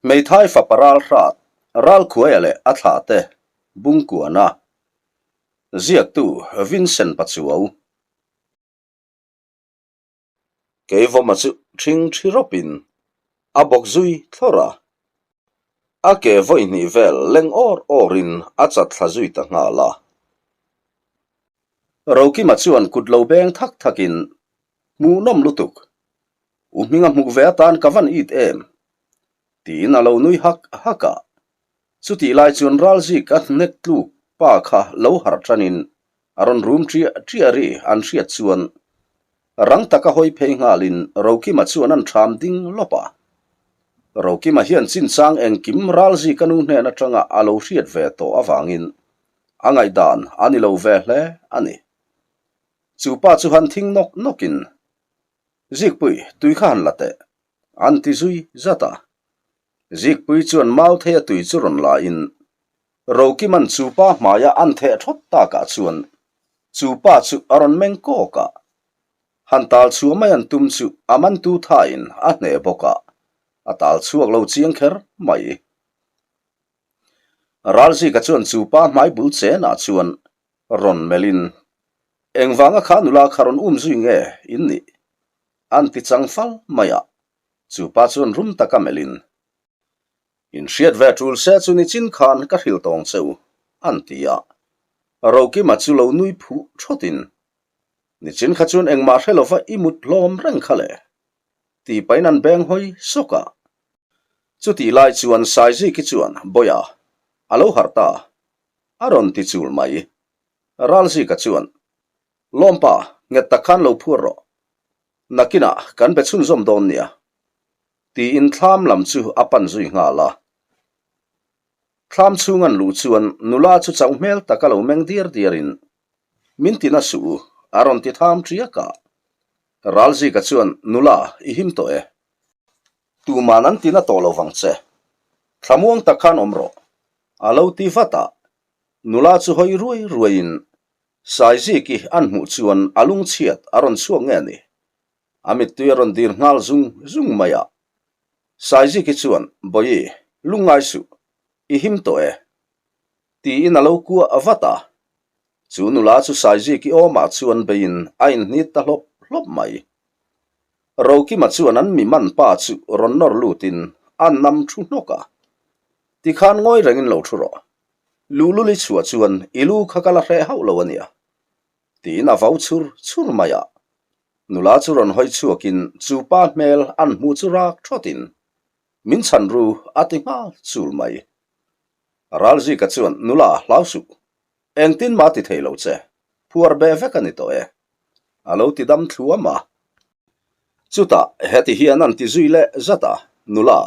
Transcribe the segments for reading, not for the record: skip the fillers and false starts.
Hmeithai fapa Ralhrat, Ralkhuaia leh a thlahte Bungkuana ziaktu Vincent Pachuau. Keivawma chu ṭhing ṭhi rawpin a bawk zui thlawrh a, a ke vawi hnih vel leng awr awrin a chat thla zui ta nghal a. Rokima chuan kut lo beng thak thakin, Hmuhnawm lutuk! U hminga hmuh ve atan ka van it em? Tiin a lo nui hak hak a. Chutih lai chuan Ralzik a hnek tluk pa kha lo harh tanin a rawn rum ṭiah ṭiah ri an hriat chuan rang taka hawi phei nghalin Rokima chuan an ṭham ding lawp a. Rokima hian chinchang engkim Ralzika nu hnen aṭanga a lo hriat ve tawh avangin a ngaihdan a ni lo ve hle a ni. Chu pa chu han thing nawk nawkin Zikpui, tui kha han la teh, an ti zui zat a. Zikpui chuan Mautheia tui chu rawn la in, Rokiman chu pa hmaia an theh thawt takah chuan chu pa chu a rawn meng kawk a. Han tal chhuah mai an tum chu a mantu thain a hneh bawk a, a tal chhuak lo chiang kher mai. Ralzika chuan chu pa hmai bul chenah chuan rawn melhin, Engvanga kha nula kha rawn um zui nge in nih? An ti chang fal mai a, chu pa chuan rum taka melhin, In hriat ve tul se chu nichin khan ka hrilh tawng che u, an ti a. Rokima chu lo nui phuh thawtin, Nichin kha chuan engmah hre lova i mut hlawm reng kha le, ti pahin an beng hawi sawk a. Chutih lai chuan Saiziki chuan, Bawia, a lo harh ta, a rawn ti chul mai. Ralzika chuan, Lawmpa, nghet tak khan lo phuar rawh. Nakinah kan be chhunzawm dawn nia, tiin thlam lam chu a pan zui nghal a. Thlam chhung an luh chuan nula chu chauh hmel taka lo meng diar diarin, Min ti na suh u, a rawn ti tham ṭiak a. Ralzika chuan, Nula, i him tawh e. Tuman an ti na tawh lo vang che. Thlamuang tak khan awm rawh, a lo ti vat a. Nula chu hawi ruai ruaiin Saiziki an hmuh chuan a lungchhiat a rawn chhuak nge ni? A mittui a rawn dir nghal zung zung mai a. Saiziki chuan, Bawi, lungngai suh, i him tawh e. Tiin a lo kuah vat a. Chu nula chu Saiziki awmah chuan beiin a inhnit ta hlawp hlawp mai. Rokima chuan an mi man pa chu rawn nawr lutin a nam thu hnawk a. Tikhan ngawi rengin lo thu rawh. Luhlul i chhuah chuan i lu kha ka la hreh hauh lo a nia, tiin a vau chhur chhur mai a. Nula chu rawn hawi chhuakin chu pa hmel an hmuh chu rak thawtin, Min chhan ru, a ti nghal chul mai. Ralzika chuan, Nula, hlau suh. Engtin mah ti thei lo che, phuar be vek a ni tawh e, a lo ti dam thluam a. Chutah heti hian an ti zui leh zat a, Nula,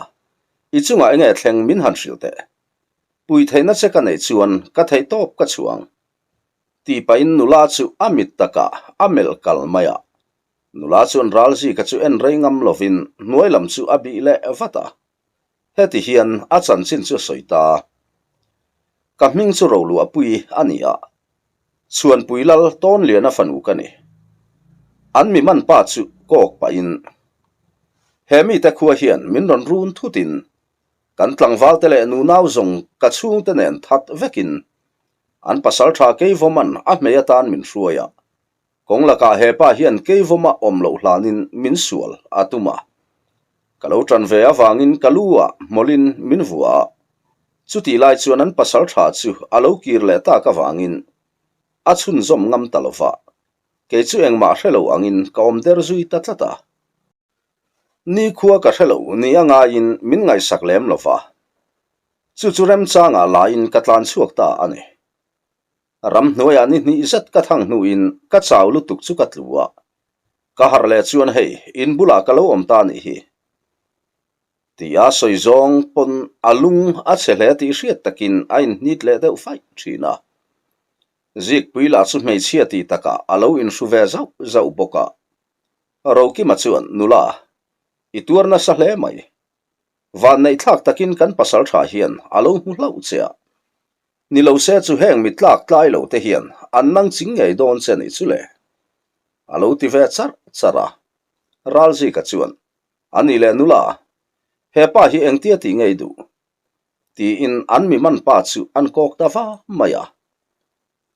i chungah enge thleng min han hrilh teh. Pui theihna che ka neih chuan ka theih tawp ka chhuang. Tih pahin nula chu a mit takah a melh kal mai a. Nula chuan Ralzika chu en rei ngam lovin hnuai lam chu a bih leh vat a. Heti hian a chanchin chu a sawi ta. Ka hming chu Roluahpui a ni a, Chhuanpui Lal Tawnliana fanu ka ni. An mi man pa chu kawk pahin, He mite khua hian min rawn run thutin kan tlangvalte leh nunau zawng ka chhungte nen that vekin an pasal tha Keivawman a hmei atan min hruai a, Kawng lakah he pa hian Keivawma awm loh hlanin min sual a tum a. Ka lo tan ve avangin ka lu ah hmawlhin min vua a. Chutih lai chuan an pasal tha chu a lo kir leh tak avangin a chhunzawm ngam ta lo va. Kei chu engmah hre lo angin ka awm der zui ta tlat a. Nikhua ka hre lo ni a ngaiin min ngaihsak lem lo va. Chu chu remchangah laiin ka tlan chhuak ta a ni. Ramhnuaiah ni hnih zet ka thang hnuin ka chau lutuk chu ka tlu a, ka harh leh chuan hei in bulah ka lo awm ta nih hi. Tia sawi zawng pawn a lung a chhe hle tih hriat takin a inhnit leh deuh faih thin a. Zikpui lah chu hmeichhia tih takah a lo inhru ve zauh zauh bawk a. Rokima chuan, Nula, i tuar nasa hle mai. Vanneihthlak takin kan pasal tha hian a lo hmu hlauh che a. Ni lo se chu heng mi tlak tlai lo te hian an nang ching ngei dawn che nih chu le. A lo ti ve charh charh a. Ralzika chuan, A ni leh nula, He pa hi engtia tih ngei duh? Tiin an mi man pa chu an kawk ta va mai a.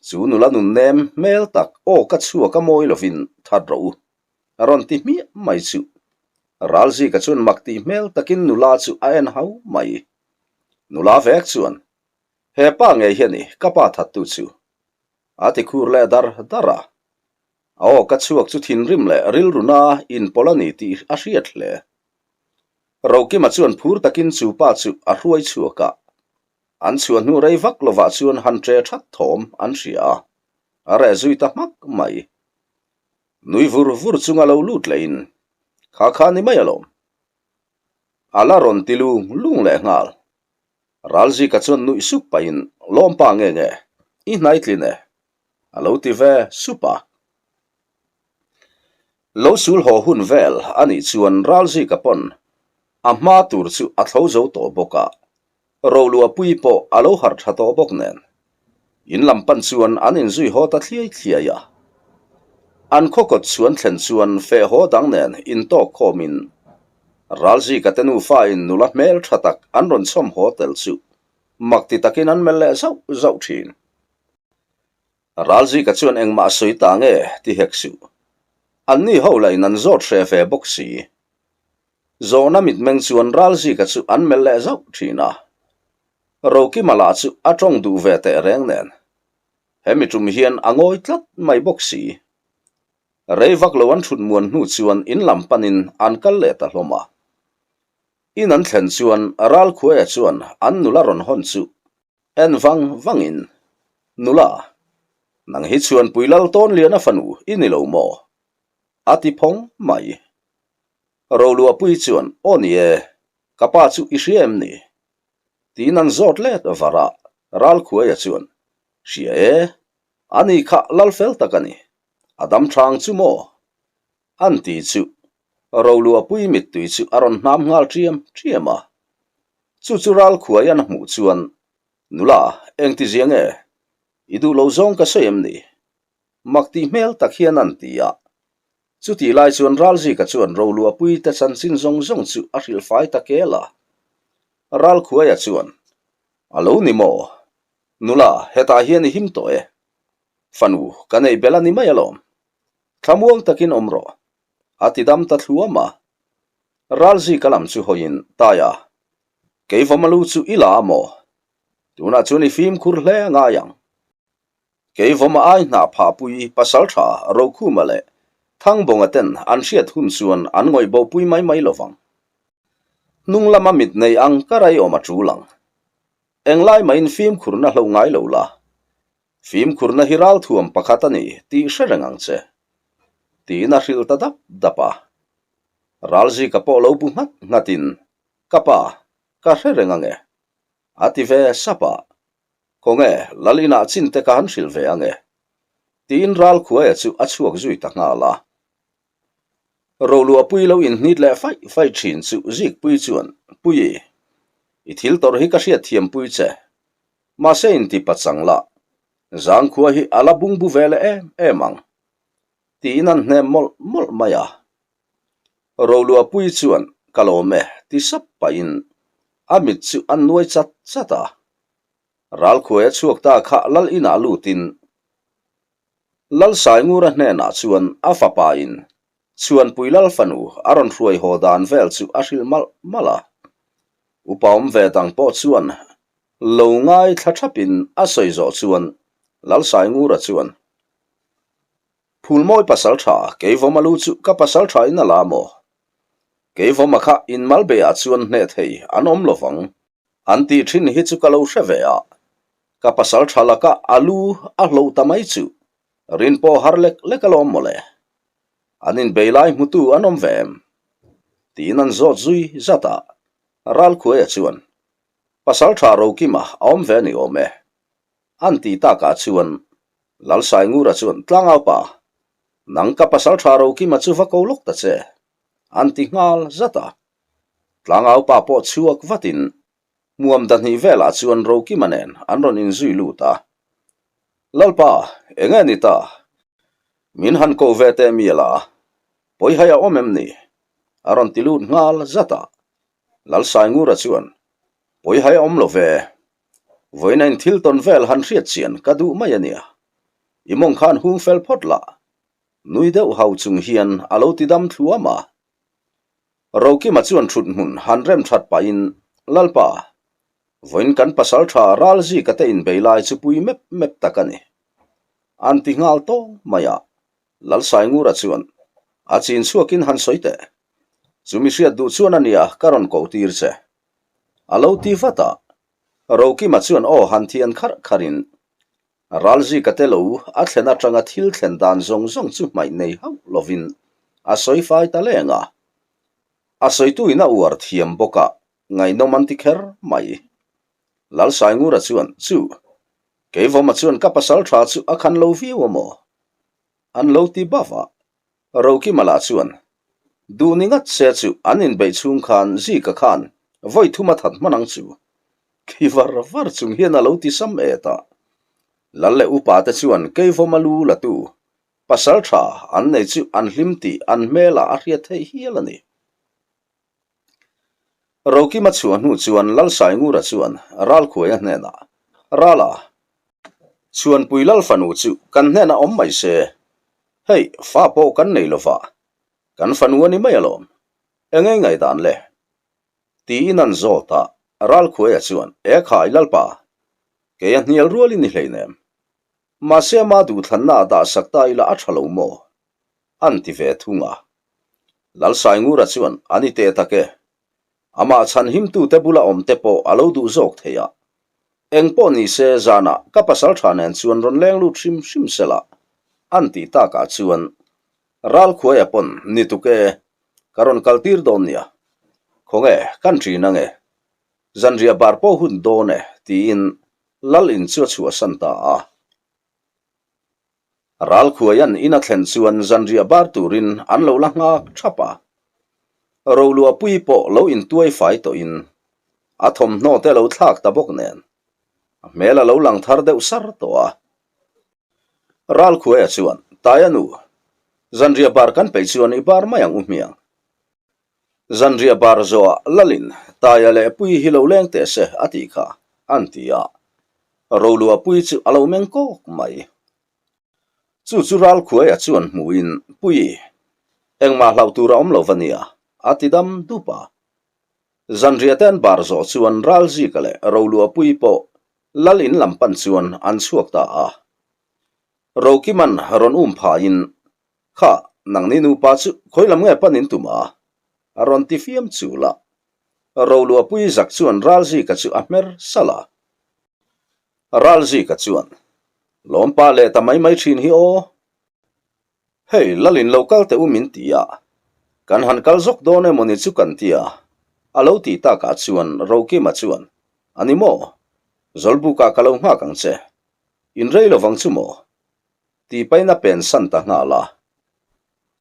Chu nula nun nem hmel tak aw ka chhuak a mawi lovin that rawh u, a rawn ti hmiah mai chu. Ralzika chuan mak tih hmel takin nula chu a en hau mai. Nula vek chuan, He pa ngei hi a ni, ka pa thattu chu. A ti khur leh dar dar a. A aw ka chhuak chu thinrim leh rilruna inpawlh a ni tih a hriat hle. Rokima chuan phur takin chu pa chu a hruai chhuak a. An chhuah hnu rei vak lovah chuan han ṭe ṭhat thawm an hria a, a reh zui ta hmak mai. Nui vur vur chunga lo lut lehin, Kha kha ni mai alawm. A la rawn ti lung lung leh nghal. Ralzika chuan nuih sup pahin, Lawmpa nge nge, i hnaitlin e. A lo ti ve sup a. Lo sul haw hun vel a nih chuan Ralzika pawn a hma tur chu a thlo zo tawh bawk a, Roluahpui pawh a lo harh tha tawh bawk nen. In lam pan chuan an inzui haw ta thliai thliai a. An khaw kawt chhuan thlen chuan feh haw dang nen intawk khawmin Ralzika te nufa in nula hmel tha tak an rawn chhawm haw tel chu mak ti takin an melh leh zauh zauh thin. Ralzika chuan engmah sawi ta nge ti hek suh. Anni ho lah in an zawt hreh ve bawk si. Zawhna mitmeng chuan Ralzika chu an melh leh zauh thin a. Rokima lah chu a tawng duh ve teh reng nen. Hemi tum hian a ngawi tlat mai bawk si. Rei vak lo an thut muan hnu chuan in lam panin an kal leh ta hlawm a. In an thlen chuan Ralkhuaia chuan an nula rawn hawn chu En vang vangin, Nula, nang hi Chhuanpui Lal Tawnliana fanu i ni lo maw? a ti phawng mai. Roluahpui chuan, Aw ni e, ka pa chu i hria em ni? Tiin an zawt let var a, Ralkhuaia chuan, Hria e, ani kha lal fel tak a ni, a dam thang chu maw? An ti chu Roluahpui mittui chu a rawn hnam nghal ṭiam ṭiam a. Chu chu Ralkhuaian a hmuh chuan, Nula, engti zia nge? I duh lo zawng ka sawi em ni? Mak tih hmel tak hian an ti a. Chutih lai chuan Ralzika chuan Roluahpui te chanchin zawng zawng chu a hrilh fai ta kel a. Ralkhuaia chuan, A lo ni maw? Nula, hetah hian i him tawh e. Fanu, ka nei bel a ni mai alawm. Thlamuang takin awm rawh. A ti dam ta thluam a. Ralzika lam chu hawiin, Taia, keivawm a lu chu i la a maw? Tunah chuan i fimkhur hle a ngai ang. Keivawm a ai hnah phahpui pasaltha Rokhuma leh Thangbawnga ten an hriat hun chuan an ngawih bopui mai mai lo vang. Hnung lama mit nei ang ka rai awm a tul ang. Englai mahin fimkhurna hlo ngai lo la. Fimkhurna hi ralthuam pakhat a ni tih hre reng ang che. Tiin a hrilh ta dap dap a. Ralzika pawh lo bu nghat nghatin, Ka pa, ka hre reng ange. A ti ve sap a. Khawnge, Lal inah chin te ka han hrilh ve ange. Tiin Ralkhuaia chu a chhuak zui ta nghal a. Roluahpui lo inhnit leh faih faih thin chu Zikpui chuan, Pui, i thil tawrh hi ka hriatthiampui che. Mahse inti pachang la, zangkhua hi a la bungbu ve leh em em ang. Tiin an hnem mawlh mawlh mai a. Roluahpui chuan, Ka lawm e, ti sap pahin a mit chu an nuai chat chat a. Ralkhuai a chhuak ta kha lal inah lutin Lal Saingura hnenah chuan a fapain Chhuanpui Lal fanu a rawn hruai haw dan vel chu a hrilh malh malh a. Upa awm ve dang pawh chuan lo ngaithla thapin a sawi zawh chuan Lal Saingura chuan, Phulmawi pasal tha, Keivawma lu chu ka pasal tha in a la maw? Keivawma kha inmal beiah chuan hneh thei an awm lovang. An tih thin hi chu ka lo hre ve a, ka pasal tha laka a lu a hloh ta mai chu rin pawh har lek lek alawm mawle. An inbei lai hmutu an awm ve em? Tiin an zawt zui zat a, Ralkhuaia chuan, Pasal tha Rokima a awm ve ni awm e. An tih takah chuan Lalsaingura chuan, Tlangaupa, nang ka pasal tha Rokima chu va ko lawk ta che. An ti nghal zat a. Tlangaupa pawh chhuak vatin hmuam dahnih velah chuan Rokima nen an rawn inzui lut a. Lalpa, eng nge ni ta? Min han koh ve teh mial a, pawihai a awm em ni? A rawn ti lut nghal zat a. Lalsaingura chuan, Pawihai a awm lo ve. Vawiina in thil tawn vel han hriat chian ka duh mai a nia. I mawng khan hung fel phawt lah. Nui deuh hau chung hian a lo ti dam thluam a. Rokima chuan thut hmun han rem that pahin, Lalpa, vawiin kan pasal tha Ralzika te inbei lai chu pui mep mep tak a ni. An ti nghal tawng mai a. Lalsaingura chuan, A chin chhuakin han sawi teh. Chumi hriat duh chuan a nia ka rawn koh tir che. A lo ti vat a. Rokima chuan aw han thian kharh kharhin, Ralzika te lo a thlen atanga thil thlen dan zawng zawng chu hmaih nei hauh lovin a sawi fai ta leng a. A sawituin a uar thiam bawk a, ngaihnawm an ti kher mai. Lalsaingura chuan, Chu, Keivawma chuan ka pasal tha chu a khan lo viau a maw? An lo ti bauh a. Rokima lah chuan, Duh ni ngat se chu an inbeih chhung khan Zika khan vawi thum a that hman ang chu. Khi var var chung hian a lo ti sam et a. Lal leh upa te chuan Keivawma lu la tu, pasal tha an nei chu an hlim tih an hmelah a hriat theih hial a ni. Rokima chhuah hnu chuan Lalsaingura chuan Ralkhuaia hnenah, Rala, Chhuanpui Lal fanu chu kan hnenah awm mai se, hei fa pawh kan nei lova, kan fanu a ni mai alawm, engei ngaihdan le? Tiin an zawt a, Ralkhuaia chuan, E khai Lalpa, kei a hnial rual i ni hleinem, mahse ama duhthlanna ah dahsak ta ila a tha lo maw? An ti ve thung a. Lalsaingura chuan a ni teh tak e. Amah chhan himtute bula awm te pawh a lo duh zawk thei a. Eng pawh ni se zanah ka pasal tha nen chuan rawn leng lut hrim hrim sela an tih takah chuan Ralkhuaia pawn ni tuk e, ka rawn kal tir dawn nia. Khawnge kan ṭin ange. Zanriah bar pawh hun dawn e tiin Lal in chu a chhuahsan ta a. Ralkhuaian in a thlen chuan zanriah bar turin an lo la nghak thap a. Roluahpui pawh lo intuai fai tawhin a thawmhnaw te lo thlak ta bawk nen a hmel a lo lang thar deuh sar tawh a. Ralkhuaia chuan, Taia nu, zanriah bar kan peih chuan i bar mai ang u hmiang. Zanriah bar zawhah Lalin Taia leh Puii hi lo leng teh se a tih kha an ti a. Rolua Puii chu a lo meng kawk mai. Chu chu Ralkhuaia chuan hmuhin, Puii, engmah hlauh tur a awm lo va nia, a ti dam dup a. Zanriah te an bar zawh chuan Ralzika leh Rolua Puii pawh Lal in lam pan chuan an chhuak ta a. Rokiman rawn um phahin, Kha, nangni nupa chu khawi lam nge pan in tum a? A rawn ti fiam chul a. Roluahpui zak chuan Ralzika chu a hmer salh a. Ralzika chuan, Lawmpa leh ta mai mai thin hi aw. Hei, Lalin lo kal teh u min ti a. Kan han kal zawk dawn emaw ni chu kan ti a. A lo tih takah chuan Rokima chuan, A ni maw? Zawlbukah ka lo nghak ang che. In rei lovang chu maw? Tih pain a pen san ta nghal a.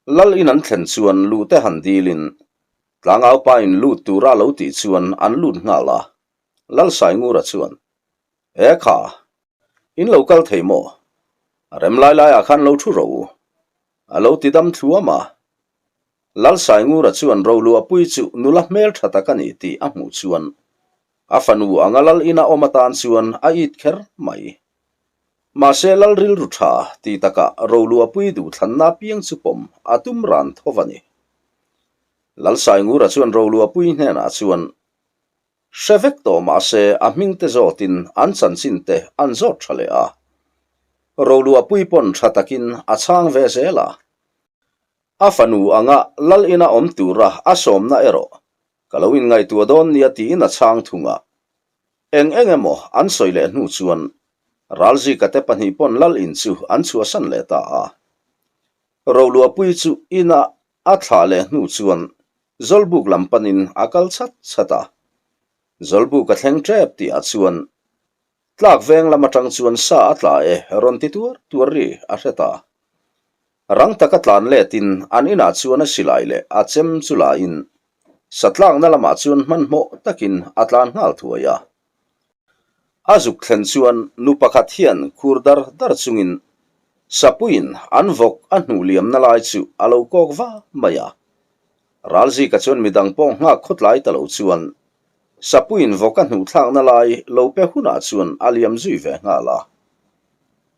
Lal in an thlen chuan luh te han dilin tlangau pa in lut tura lo tih chuan an lut nghal a. Lal Saingura chuan, E kha, in lo kal thei maw? A rem lai laiah khan lo thu rawh u. A lo ti dam thluam a. Lal Saingura chuan Roluahpui chu nula hmel tha tak a ni tih a hmuh chuan a fanu anga lal ina awm atan chuan a it kher mai. Mahse lal rilru tha ti takah Roluahpui duhthlanna piang chu pawm a tum ran tho a ni. Lal Saingura chuan Roluahpui hnenah chuan hre vek tawh mahse a hming te zawtin an chanchin te an zawt tha leh a. Roluahpui pawn tha takin a chhang ve zel a. A fanu anga lal ina awm tura a sawmna erawh ka lo inngaihtuah dawn nia tiin a chhang thung a. Eng eng emaw an sawi leh hnu chuan Ralzika te pahnih pawn lal in chu an chhuahsan leh ta a. Roluahpui chu ina a thlah leh hnu chuan Zawlbuk lam panin a kal chhat chhat a. Zawlbuk a thleng tep tihah chuan Tlak veng lam atang chuan sa a tla e rawn ti tuar tuar ri a hre ta. Rang taka tlan letin an inah chuan a silai leh a chem chu lain sa tlakna lamah chuan hmanhmawh takin a tlan nghal thuai a. A zuk thlen chuan nu pakhat hian khur dar dar chungin sapuiin an vawk a hnuh liamna lai chu a lo kawk va mai a. Ralzika chuan midang pawh nghak khawtlai ta lo chuan. Sapuiin vawk a hnuhthlakna lai lo pe hunah chuan a liam zui ve nghal a.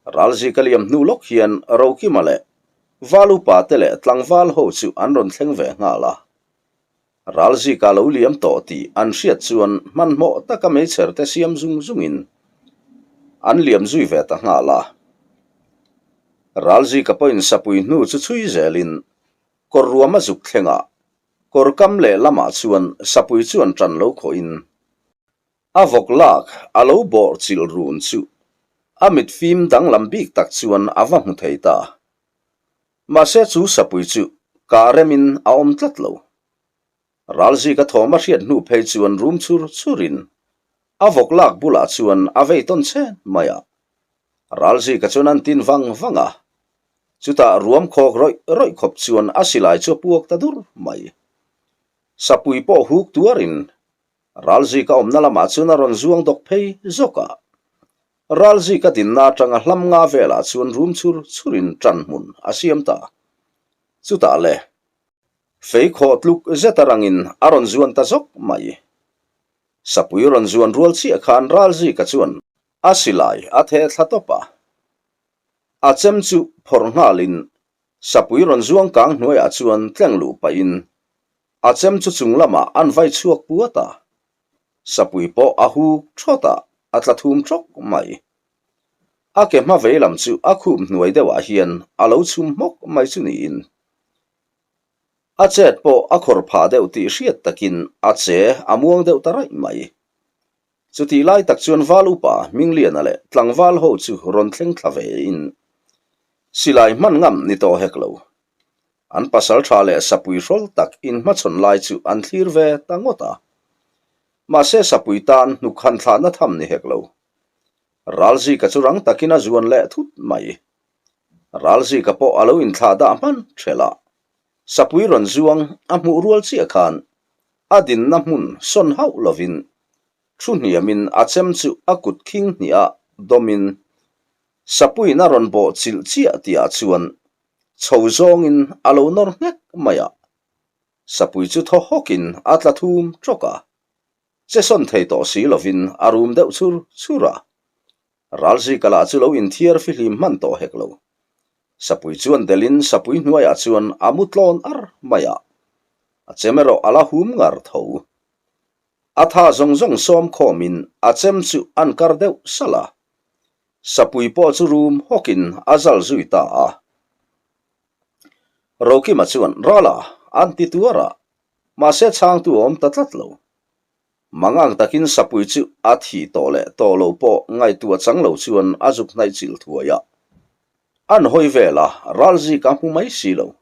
Ralzik a liam hnu lawk hian Rokima leh Val upa te leh tlangval ho chu an rawn thleng ve nghal a. Ralzika lo liam tawh tih an hriat chuan hmanhmawh taka meichher te siam zung zungin an liam zui ve ta nghal a. Ralzika pawhin sapui hnu chu chhui zelin kawr ruam a zuk thleng a, kawr kam leh lamah chuan sapui chuan ṭan lo khawhin a vawk lak a lo bawrh chilh run chu a mit fim danglam bik tak chuan a va hmu thei ta. Mahse chu sapui chu kah remin a awm tlat lo. Ralzika thawm a hriat hnu phei chuan rum chur churin a vawk lak bulah chuan a vei tawn chhen mai a. Ralzika chuan an tin vang vang a, chutah ruam khawk rawih rawih khawp chuan a silai chu a puak ta dur mai. Sapui pawh huk tuarin Ralzika awmna lamah chuan a rawn zuang dawk phei zawk a. Ralzika dinna atanga hlam nga velah chuan rum chur churin ṭan hmun a siam ta. Chutah le, fei khawh tluk zet a rangin a rawn zuan ta zawk mai. Sapui rawn zuan rual chiah khan Ralzika chuan a silai a theh thla tawp a. A chem chu phawrh nghalin sapui rawn zuang kang hnuaiah chuan tleng luh pahin A chem chu chung lamah an vai chhuak puat a, sapui pawh a huk thawt a, a tla thum tawk mai. A ke hma vei lam chu a khup hnuai deuhah hian a lo chhum hmawk mai chu niin. A chet pawh a khawr phah deuh tih hriat takin a che a muang deuh ta raih mai. Chutih lai tak chuan Val upa Hmingliana leh tlangval ho chu rawn thleng thla ve in silai hman ngam ni tawh hek lo. An pasal tha leh sapui hrawl tak inhmachhawn lai chu an thlir ve ta ngawt a. Mahse sapui tan hnuk han thlahna tham ni hek lo. Ralzika chu rang takin a zuan leh thut mai. Ralzika pawh a lo inthlah dah hman ṭhelh a. Sapui rawn zuang a hmuh rual chiah khan a dinna hmun sawn hauh lovin thu hniamin a chem chu a kut khing hniah dawmin Sapuiin a rawn bawh chilh chiah tihah chuan chho zawngin a lo nawr nghek mai a. Sapui chu thaw hawkin a tla thum tawk a, che sawn thei tawh si lovin a rum deuh chur chur a. Ralzika lah chu lo inthiar fihlim hman tawh hek lo. Sapui chuan delhin sapui hnuaiah chuan a mu tlawn ar mai a, a chem erawh a la hum ngar tho. A tha zawng zawng sawm khawmin a chem chu an kar deuh salh a. Sapui pawh chu rum hawkin a zal zui ta a. Rokima chuan, Rala, an ti tuar a, mahse chhangtu a awm ta tlat lo. Mangang takin sapui chu a thih tawh leh tawh lo pawh ngaihtuah chang lo chuan a zuk hnaih chilh thuai a. An hawi vel a, ralzik a hmu mai si lo.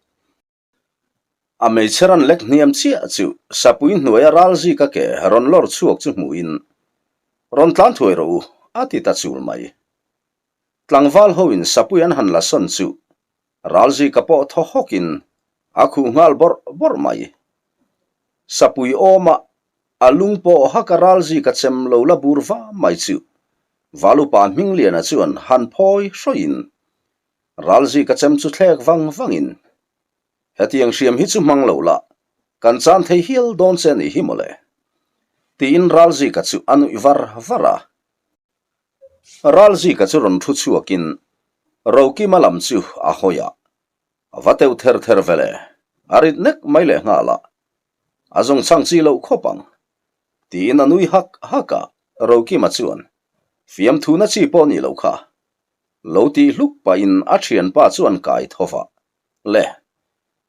A hmeichhe ran lek hniam chiah chu sapui hnuaia ralzika ke rawn lawr chhuak chu hmuhin, Rawn tlan thuai rawh u, a ti ta chul mai. Tlangval hoin sapui an han la sawn chu Ralzika pawh thaw hawkin a khuh nghal bawrh bawrh mai. Sapui awma a lung pawh haka Ralzika chem lo la bur va mai chu Valupa Hmingliana chuan han phawi hrawiin Ralzika chem chu thlek vang vangin, Hetiang hriam hi chu hmang lo la, kan chan thei hial dawn che ni hi mawle. Tiin Ralzika chu a nuih var var a. Ralzika chu rawn thu chhuakin Rokima lam chu a hawi a, a va teuh ther ther ve le, a rit nek mai leh nghal a, a zawng chhang chi loh khawp ang, tiin a nui hak hak a, Rokima chuan, Fiamthuna chi pawh nih loh kha, lo tih hluk pahin a thianpa chu an kai tho va, Le,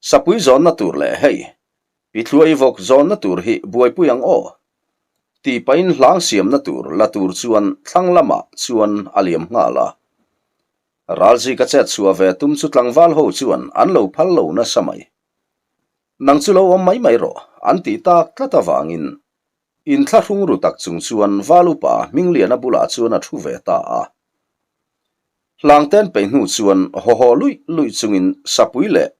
sapui zawnna tur leh hei, Pi Thluai vawk zawnna tur hi buaipui ang aw? Tih pahin hlang siamna tur la tur chuan thlang lamah chuan a liam nghal a. Ralzika chet chhuah ve tum chu tlangval ho chuan an lo phal lo nasa mai. Nang chu lo awm mai mai rawh an tih tak tlat avangin inthlahrung ru tak chung chuan Val upa Hmingliana bulah chuan a thu ve ta a. Hlangten peih hnu chuan haw haw luih luih chungin sapui leh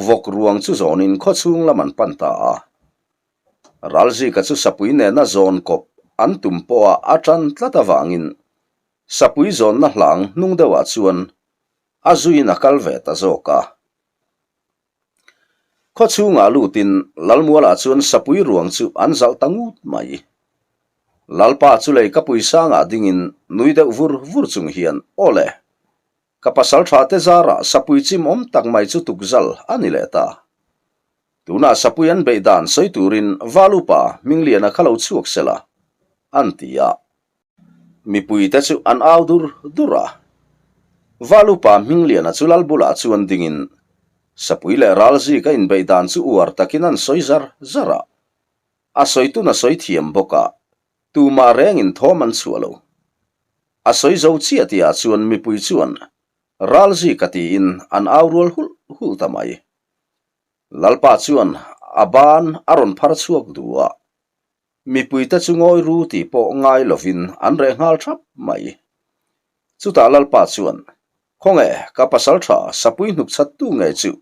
Vawk ruang chu zawnin khawchhung lam an pan ta a. Ralzika chu sapui nena zawn kawp an tum pawha a tan tlat avangin sapui zawnna hlang hnung deuhah chuan a zuiin a kal ve ta zawk a. Khawchhungah lutin Lalmualah chuan sapui ruang chu an zalh ta ngut mai. Lalpa chu lei ka pui sangah dingin nui deuh vur vur chung hian, Aw le, ka pasal tha te zarah sapui chim awm tak mai chu tukzal a ni leh ta. Tunah sapui an beih dan sawi turin Valupa Hmingliana kha lo chhuak sela, an ti a. Mipuite chu an au dur dur a. Valupa Hmingliana chu lal bulah chuan dingin sapui leh ralzik a inbeih dan chu uar takin an sawi zar zar a. A sawi tun a sawi thiam bawk a, tumah rengin thawm an chhuah lo. A sawi zo chiah tihah chuan mipui chuan Ralzika tiin an au rual hulh hulh ta mai. Lalpa chuan a ban a rawn phar chhuak duh a, mipuite chu ngawi ru tih pawh ngai lovin an reh nghal thap mai. Chutah Lalpa chuan, Khawnge ka pasal tha sapui hnuk chhattu ngei chu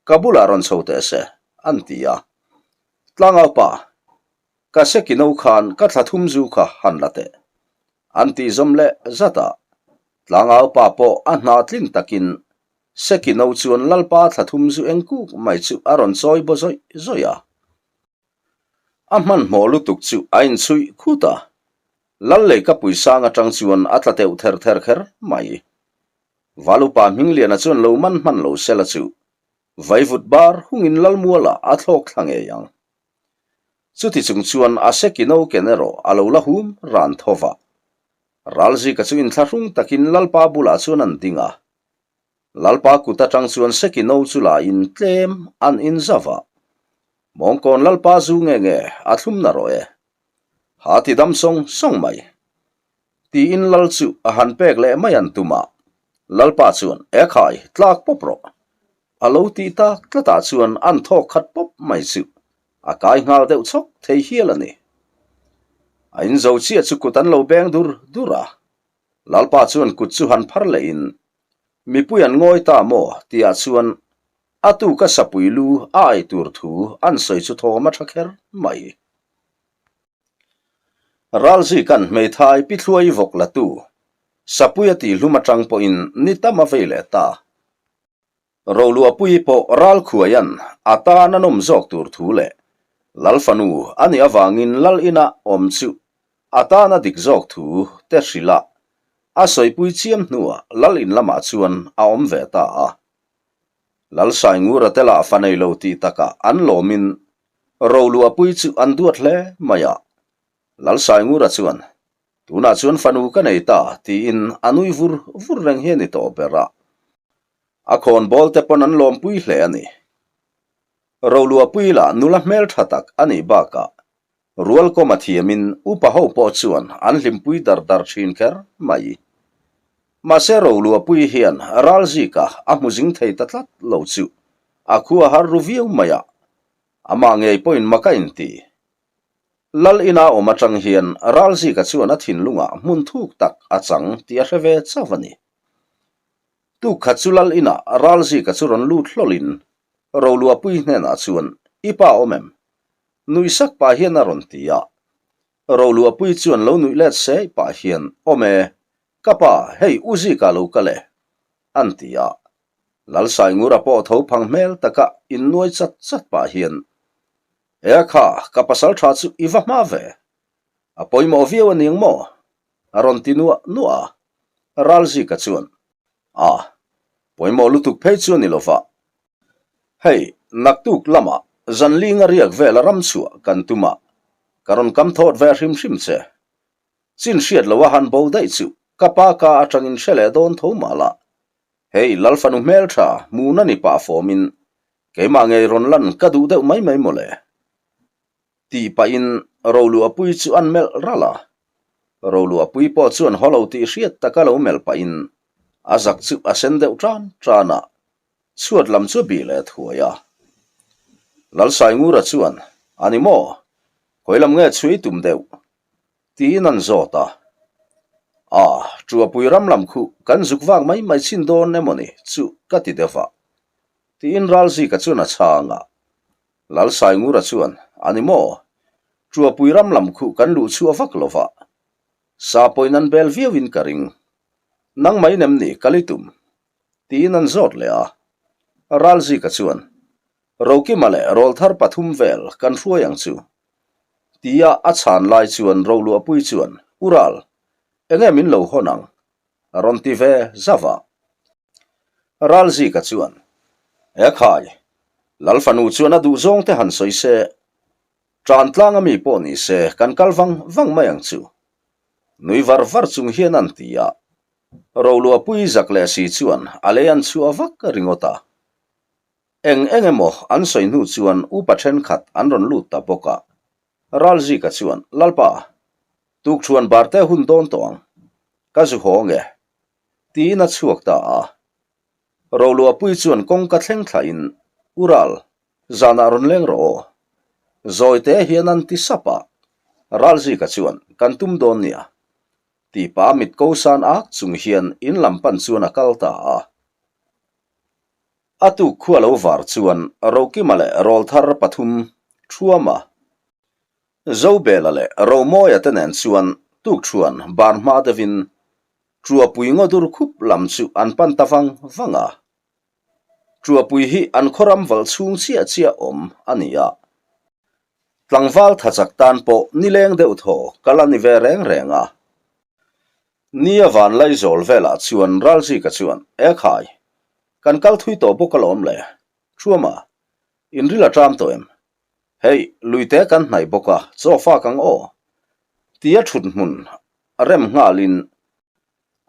ka bulah rawn chho teh se, an ti a. Tlangaupa, ka sekino khan ka thla thum zu kha han la teh, an tih zawm leh zat a. Tlangaupa pawh a hna tlin takin sekino chuan Lalpa thla thum zu eng kuk mai chu a rawn chawi baw zawih zawih a. A hmanhmawh lutuk chu a inchhuih khut a, Lal leikapui sang atang chuan a tla teuh ther ther kher mai. Valupa Hmingliana chuan lo man hman lo sela chu Vaivut bar hungin Lalmuala a thlawk thla ngei ang. Chuti chung chuan a seki no ken erawh a lo la hum ran tho va. Ralzika chu inthlahrung takin Lalpa bulah chuan an ding a. Lalpa kut atang chuan seki no chu la in tlem an in zauh a. Mawngkawn Lalpa zu nge nge a thlum na rawh e. Ha ti dam sawng sawng mai. Tiin Lal chu a han pek leh mai an tum a, Lalpa chuan, E khai, tlak pawp rawh. A lo tih tak tlatah chuan an thawk khat pawp mai chu a kai nghal deuh chhawk thei hial a ni. A inzo chiah chu kut an lo beng dur dur a, Lalpa chuan kut chu han phar lehin, Mipui an ngawi ta maw? tihah chuan a tuka sapui lu a ai tur thu an sawi chu thawm a tha kher mai. Ralzikan hmeithai Pithluai vawk la tu, Sapui a tihhlum atang pawhin ni tam a vei leh ta. Roluahpuii pawh Ralkhuaian a tan a nawm zawk tur thu leh Lal fanu a nih avangin Lal ina awm chu a tan a dik zawk thu te hrilh a, a sawipui chiam hnuah Lal in lamah chuan a awm ve ta a. Lal Saingura te lah fa nei lo tih takah an lawmin Roluahpuii chu an duat hle mai a. Lal Saingura chuan, Tunah chuan fanu ka nei ta, tiin a nui vur vur reng hi a ni tawh ber a. A khawnbawl te pawn an lawmpui hle a ni. Roluahpuii lah nula hmeltha tak a nih bakah Rualkawm a thiamin upa ho pawh chuan an hlimpui dar dar thin kher mai. Mahse Roluahpuii hian Ralzika a hmu zing thei ta tlat lo chu a khua har ru viau mai a, amah ngei pawhin mak a inti. Lal ina awm atang hian Ralzika chuan a thinlungah hmun thuk tak a chang tih a hre ve chauh a ni. Tukkhat chu Lal inah Ralzika chu rawn lut hlawlhin Roluahpuii hnenah chuan, I pa awm em? Nuih sak pah hian a rawn ti a. Roluahpuii chuan lo nuih let se pah hian, Awm e, ka pa, hei u Zika lo kal e, an ti a. Lalsaingura pawh tho phang hmel taka innuai chat chat pah hian, E kha, ka pasal tha chu i va hma ve. A pawimawh viau a niang maw? A rawn ti nuah nuah a. Ralzika chuan, A, pawimawh lutuk phei chu a ni lova. Hei, naktuk lamah zanlinga riak vela ram chhuah kan tum a, ka rawn kam thawt ve hrim hrim che. Chin hriat loha han bo daih chu ka pa ka atangin hre leh dawn tho mah la. Hei, Lalfanu hmeltha hmuhna ni pah fawmin keimah ngei rawn lan ka duh deuh mai mai mawle. Tih pahin Roluahpuii chu an melh ralh a. Roluahpuii pawh chuan haw lo tih hriat taka lo melh pahin a zak chu a sen deuh tan tan a, chhuat lam chu a bih leh thuai a. Lalsaingura chuan, A ni maw? Khawi lam nge chhui tum deuh? Tiin an zawt a. A, Tuapui ram lam khuh kan zuk vak mai mai chhin dawn emaw ni chu ka ti deuh a. Tiin Ralzika chuan a chhang a. Lalsaingura chuan, A ni maw? Tuapui ram lam khuh kan luh chhuah vak lo va. Sa pawhin an bel viauin ka ring. Nang mai nem ni kal i tum? Tiin an zawt leh a. Ralzika chuan, Rokima leh Rawlthar pathum vel kan hruai ang chu. Tia a chhan lai chuan Roluahpui chuan, U Ral, enge min lo hawn ang? A rawn ti ve zauh a. Ralzika chuan, E khai, Lal fanu chuan a duh zawng te han sawi se, tan tlang a mi pawh ni se kan kal vang vang mai ang chu. Nui var var chung hian an ti a. Roluahpui zak leh si chuan a lei an chhuah vak ringawt a. Eng eng emaw an sawi hnu chuan upa thenkhat an rawn lut ta bawk a. Ralzika chuan, Lalpa, tukṭhuan barte hun dawn tawh ang. Ka zu haw nge? Tiin a chhuak ta a. Roluahpui chuan kawngka thleng thlahin, U Ral, zanah rawn leng rawh aw. Zawite hian an ti sap a. Ralzika chuan, Kan tum dawn nia. Tih pah mit ko san ak chung hian in lam pan chuan a kal ta a. A tuk khua lo var chuan Rokima leh Rawlthar pathum Thuama, Zobela leh Romawia te nen chuan tukṭhuan bar hma deuhin Ṭuapui ngaw dur khup lam chu an pan ta vang vang a. Ṭuapui hi an khawram valh chhung chiah chiah awm a ni a. Tlangval thachak tan pawh nileng deuh thaw kal a ni ve reng reng a. Nia van Laizawl velah chuan Ralzika chuan, E khai, kan kal thui tawh bawk alawm le, Thuama, in ril a ṭam tawh em? Hei, luite kan hnaih bawk a, chaw fak ang aw. Tia ṭhut hmun rem nghalin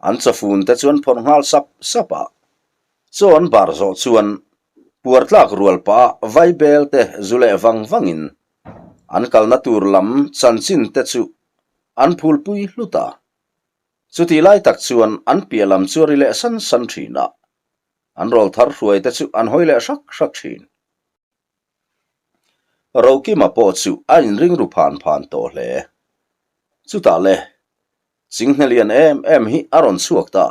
an chawfun te chuan phawrh nghal sap sap a. Chaw an bar zawh chuan puar tlak rual pah a vaibel te zu leh vang vangin an kalna tur lam chanchin te chu an phulpui hlut a. Chutih lai tak chuan an piah lam chu a ri leh san san thin a, an rawl thar hruai te chu an hawi leh hrak hrak thin. Rokima pawh chu a inring ru phan phan tawh hle. Chutah le, chinghne lian em em hi a rawn chhuak ta.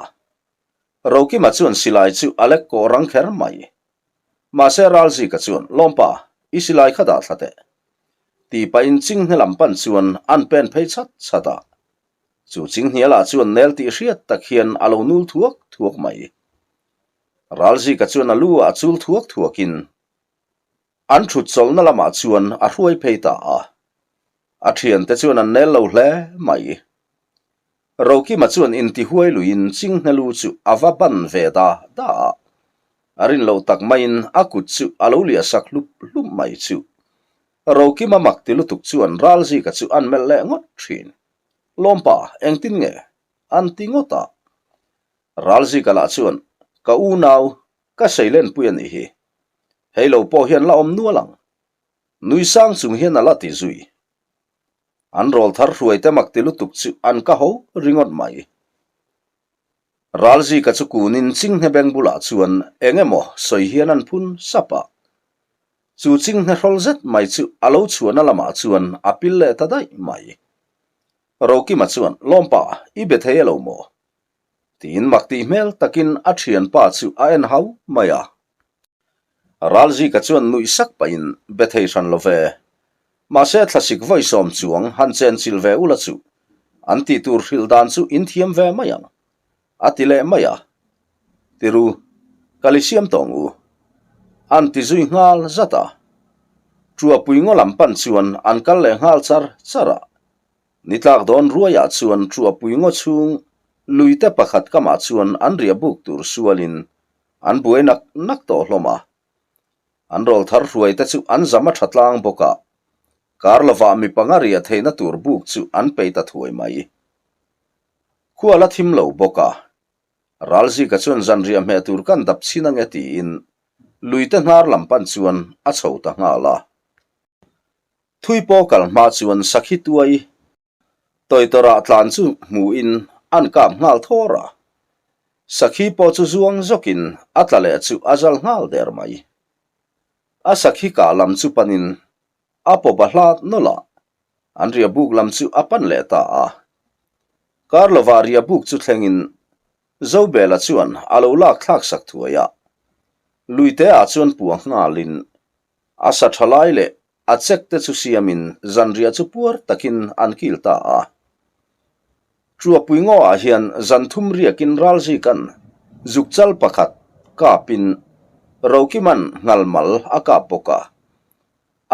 Rokima chuan silai chu a lek kawh rang kher mai. Mahse Ralzika chuan, Lawmpa, i silai kha dah thla teh. Tih pahin chinghne lam pan chuan an pen phei chhat chhat a. Chu chinghnialah chuan nel tih hriat tak hian a lo nul thuak thuak mai. Ralzika chuan a lu ah chul thuak thuakin an thut chawlhna lamah chuan a hruai phei ta a. A thiante chuan an nel lo hle mai. Rokima chuan intihuai luiin chinghne lu chu a va ban ve da da a. A rin loh tak maiin a kut chu a lo liah sak hlup hlup mai chu. Rokima mak ti lutuk chuan Ralzika chu an melh leh ngawt thin. Lawmpa, engtin nge? An ti ngawt a. Ralzika lah chuan, Ka unau, ka seilenpui a nih hi. Hei lo pawh hian la awm nual ang. Nui sang chung hian a la ti zui. An rawl thar hruai te mak ti lutuk chu an ka ho ringawt mai. Ralzika chu kunin chinghne beng bulah chuan eng emaw sawi hian an phun sap a. Chu chinghne hrawl zet mai chu a lo chhuahna lamah chuan a pil leh ta daih mai. Rokima chuan, Lawmpa, i be thei elo maw? Tiin mak tih hmel takin a thianpa chu a en hau mai a. Ralzika chuan nuih sak pahin be thei hran lo ve. Mahse thlasik vawisawm chuang han chenchilh ve ula chu an tih tur hrilh dan chu in thiam ve mai ang, a ti leh mai a. Tiru, kal i siam tawh ang u. An ti zui nghal zat a. Ṭuapui ngaw lam pan chuan an kal leh nghal char char a. Ni tlak dawn ruaiah chuan Ṭuapui ngaw chhung luite pakhat kamah chuan an riah buk tur sualin an buai nak nak tawh hlawm a. An rawl thar hruai te chu an zam a tha tlang bawk a, kar lovah mi panga riah theihna tur buk chu an pei ta thuai mai. Khua la thim lo bawk a, Ralzika chuan zanriah hmeh tur kan dap chhin ange tiin luite hnar lam pan chuan a chho ta nghal a. Thui pawh kal hma chuan sakhi tuai tawitawrah tlan chu hmuhin an kap nghal thawr a. Sakhi pawh chu zuang zawkin a tla leh chu a zal nghal der mai. A sakhi kah lam chu panin a pawp a hlat nawlh a, an riahbuk lam chu a pan leh ta a. Kar lovah riahbuk chu thlengin Zobela chuan a lo lak thlak sak thuai a. Luite ah chuan puah nghalin A sa tha lai leh a chek te chu siamin zanriah chu puar takin an kil ta a. Ṭuapui ngawah hian zan thum riakin Ralzika'n zukchal pakhat kapin Rokima'n nghalmal a kap bawk a.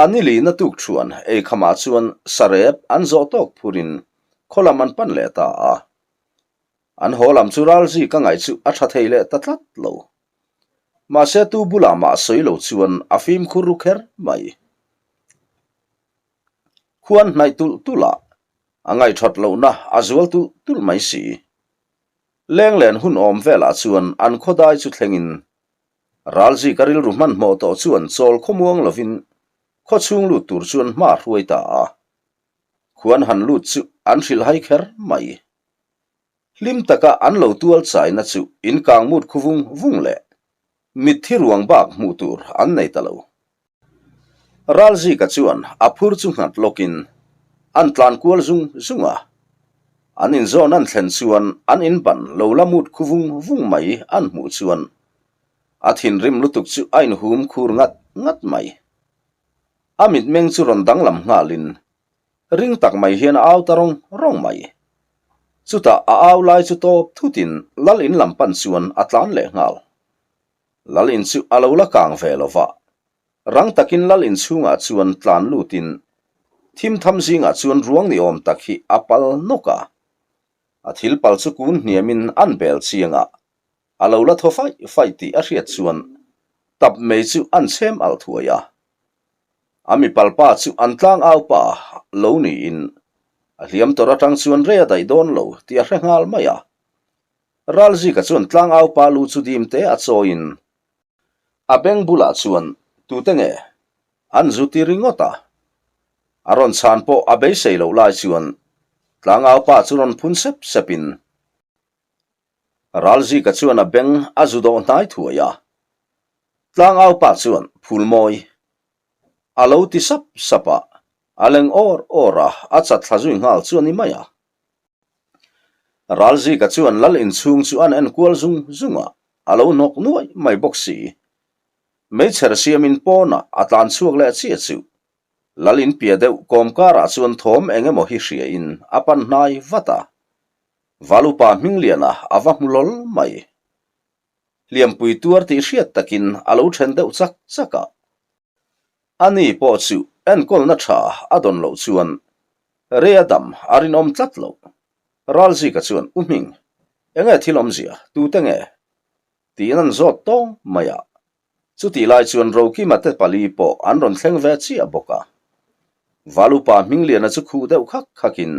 A ni lihna tuk thuan eikhamah chuan sarep an zawh tawk phurin khaw lam an pan leh ta a. An haw lam chu ralzi ka ngaih chu a tha thei leh ta tlat lo. Mahse tu bulah mah sawi lo chuan a fimkhur ru kher mai. Khuan hnaih tulh tulh a, a ngaihthat lohna a zual tulh tulh mai si. Lenglen hun awm velah chuan an khawdai chu thlengin Ralzi ka rilru hmanhmawh tawh chuan chawl khawmuang lovin khaw chhung lut tur chuan hma a hruai ta a. Khuan han lut chu an hrilh hai kher mai. Hlim taka an lo tual chaina chu in kang mut khu vung vung leh mitthi ruang bak hmuh tur an nei ta lo. Ralzika chuan a phur chu nghat lawkin an tlan kual zung zung a. An inzawn an thlen chuan an inban lo la mut khu vung vung mai an hmuh chuan a thinrim lutuk chu a inhum khur ngat ngat mai. A mitmeng chu rawn danglam nghalin ring tak mai hian a au ta rawng rawng mai. Chutah a au lai chu tawp thutin lal in lam pan chuan a tlan leh nghal. Lal in chu a lo la kang ve lo va, rang takin lal in chhungah chuan tlan lutin thim tham zingah chuan ruang ni awm tak hi a pal nawk a. A thil pal chu kun hniamin an bel chiang a, a lo la thaw faih faih tih a hriat chuan tap mei chu an chhem alh thuai a. A mipal pa chu an tlang au pa lo niin a hliam tawrh atang chuan rei a daih dawn lo tih a hre nghal mai a. Ralzika chuan tlangau pa lu chu dim te a chawiin a beng bulah chuan tute nge an zu ti ringawt a. A rawn chhan pawh a beisei loh lai chuan tlangau pa chu rawn phun sep sepin Ralzika chuan a beng a zu dawh hnai thuai a. Tlangau pa chuan Phulmawi a lo ti sap sap a, a leng awr awr a, a chat thla zui nghal chu a ni mai a. Ralzika chuan lal inchhung chu an en kual zung zung a, a lo hnawk nuai mai bawk si. Meichher siamin pawnah a tlan chhuak leh chiah chu lal in pia deuh kawm karah chuan thawm eng emaw hi hriain a pan hnai vat a. Valupa Hmingliana a va hmu hlawl mai. Hliampui tuar tih hriat takin a lo then deuh chak chak a. Ani pawh chu enkawlna tha a dawn loh chuan rei a dam a rinawm tlat lo. Ralzika chuan, U Hming, enge thil awmzia, tute nge? tiin an zawt tawng mai a. Chutih lai chuan Rokima te pali pawh an rawn thleng ve chiah bawk a. Valupa Hmingliana chu khuh deuh khak khakin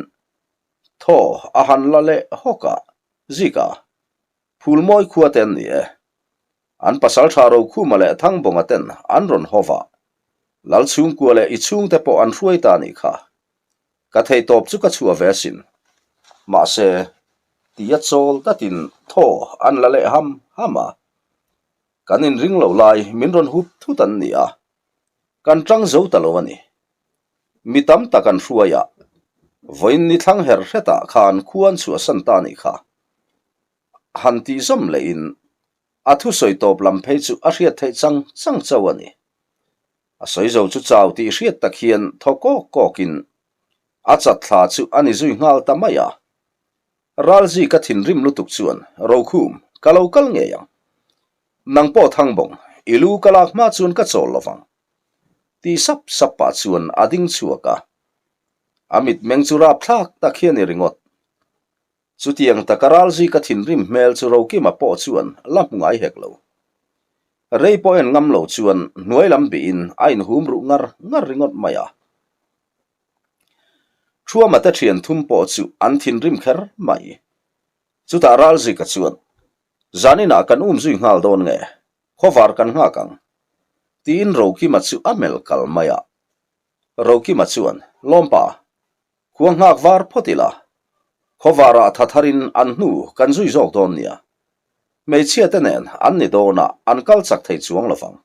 thaw a han la leh hawk a, Zika, Phulmawi khua te an ni e. An pasal tha Rokhuma leh Thangbawnga ten an rawn haw va. Lal chhungkua leh i chhungte pawh an hruai ta nih kha. Ka thei tawp chu ka chhuah ve asin. Mahse, tia chawl datin thaw an la leh ham ham a. Kan inring lo lai min rawn hup thut an ni a. Kan tang zo ta lo a ni. Mi tam tak an hruai a, vawiin ni thlang her hretah khan khua an chhuahsan ta nih kha. Han tih zawm lehin a thusawi tawp lam phei chu a hriat theih chang chang chauh a ni. A sawi zo chu chau tih hriat tak hian thaw kawk kawkin a chat thla chu a ni zui nghal ta mai a. Ralzi ka thinrim lutuk chuan, Rokhum, ka lo kal ngei ang. Nang pawh Thangbawng, i lu ka lak hma chuan ka chawl lo vang. Ti sap sap pah chuan a ding chhuak a. A mitmeng chu rapthlak tak hian i ringawt. Chutiang taka ralzi ka thinrim hmel chu Rokima pawh chuan la hmu ngai hek lo. Rei pawh en ngam lo chuan hnuai lam bihin a inhum ruh ngar ngar ringawt mai a. Thuama te thian thum pawh chu an thinrim kher mai. Chutah Ralzika chuan, Zaninah kan um zui nghal dawn nge? Khawvar kan nghak ang. Tiin Rokima chu a melh kal mai a. Rokima chuan, Lawmpa, khua nghak var phawt ila. Khawvarah tha tharin an hnu kan zui zawk dawn nia. Hmeichhia te nen an ni dawn a, an kal chak thei chuang lovang.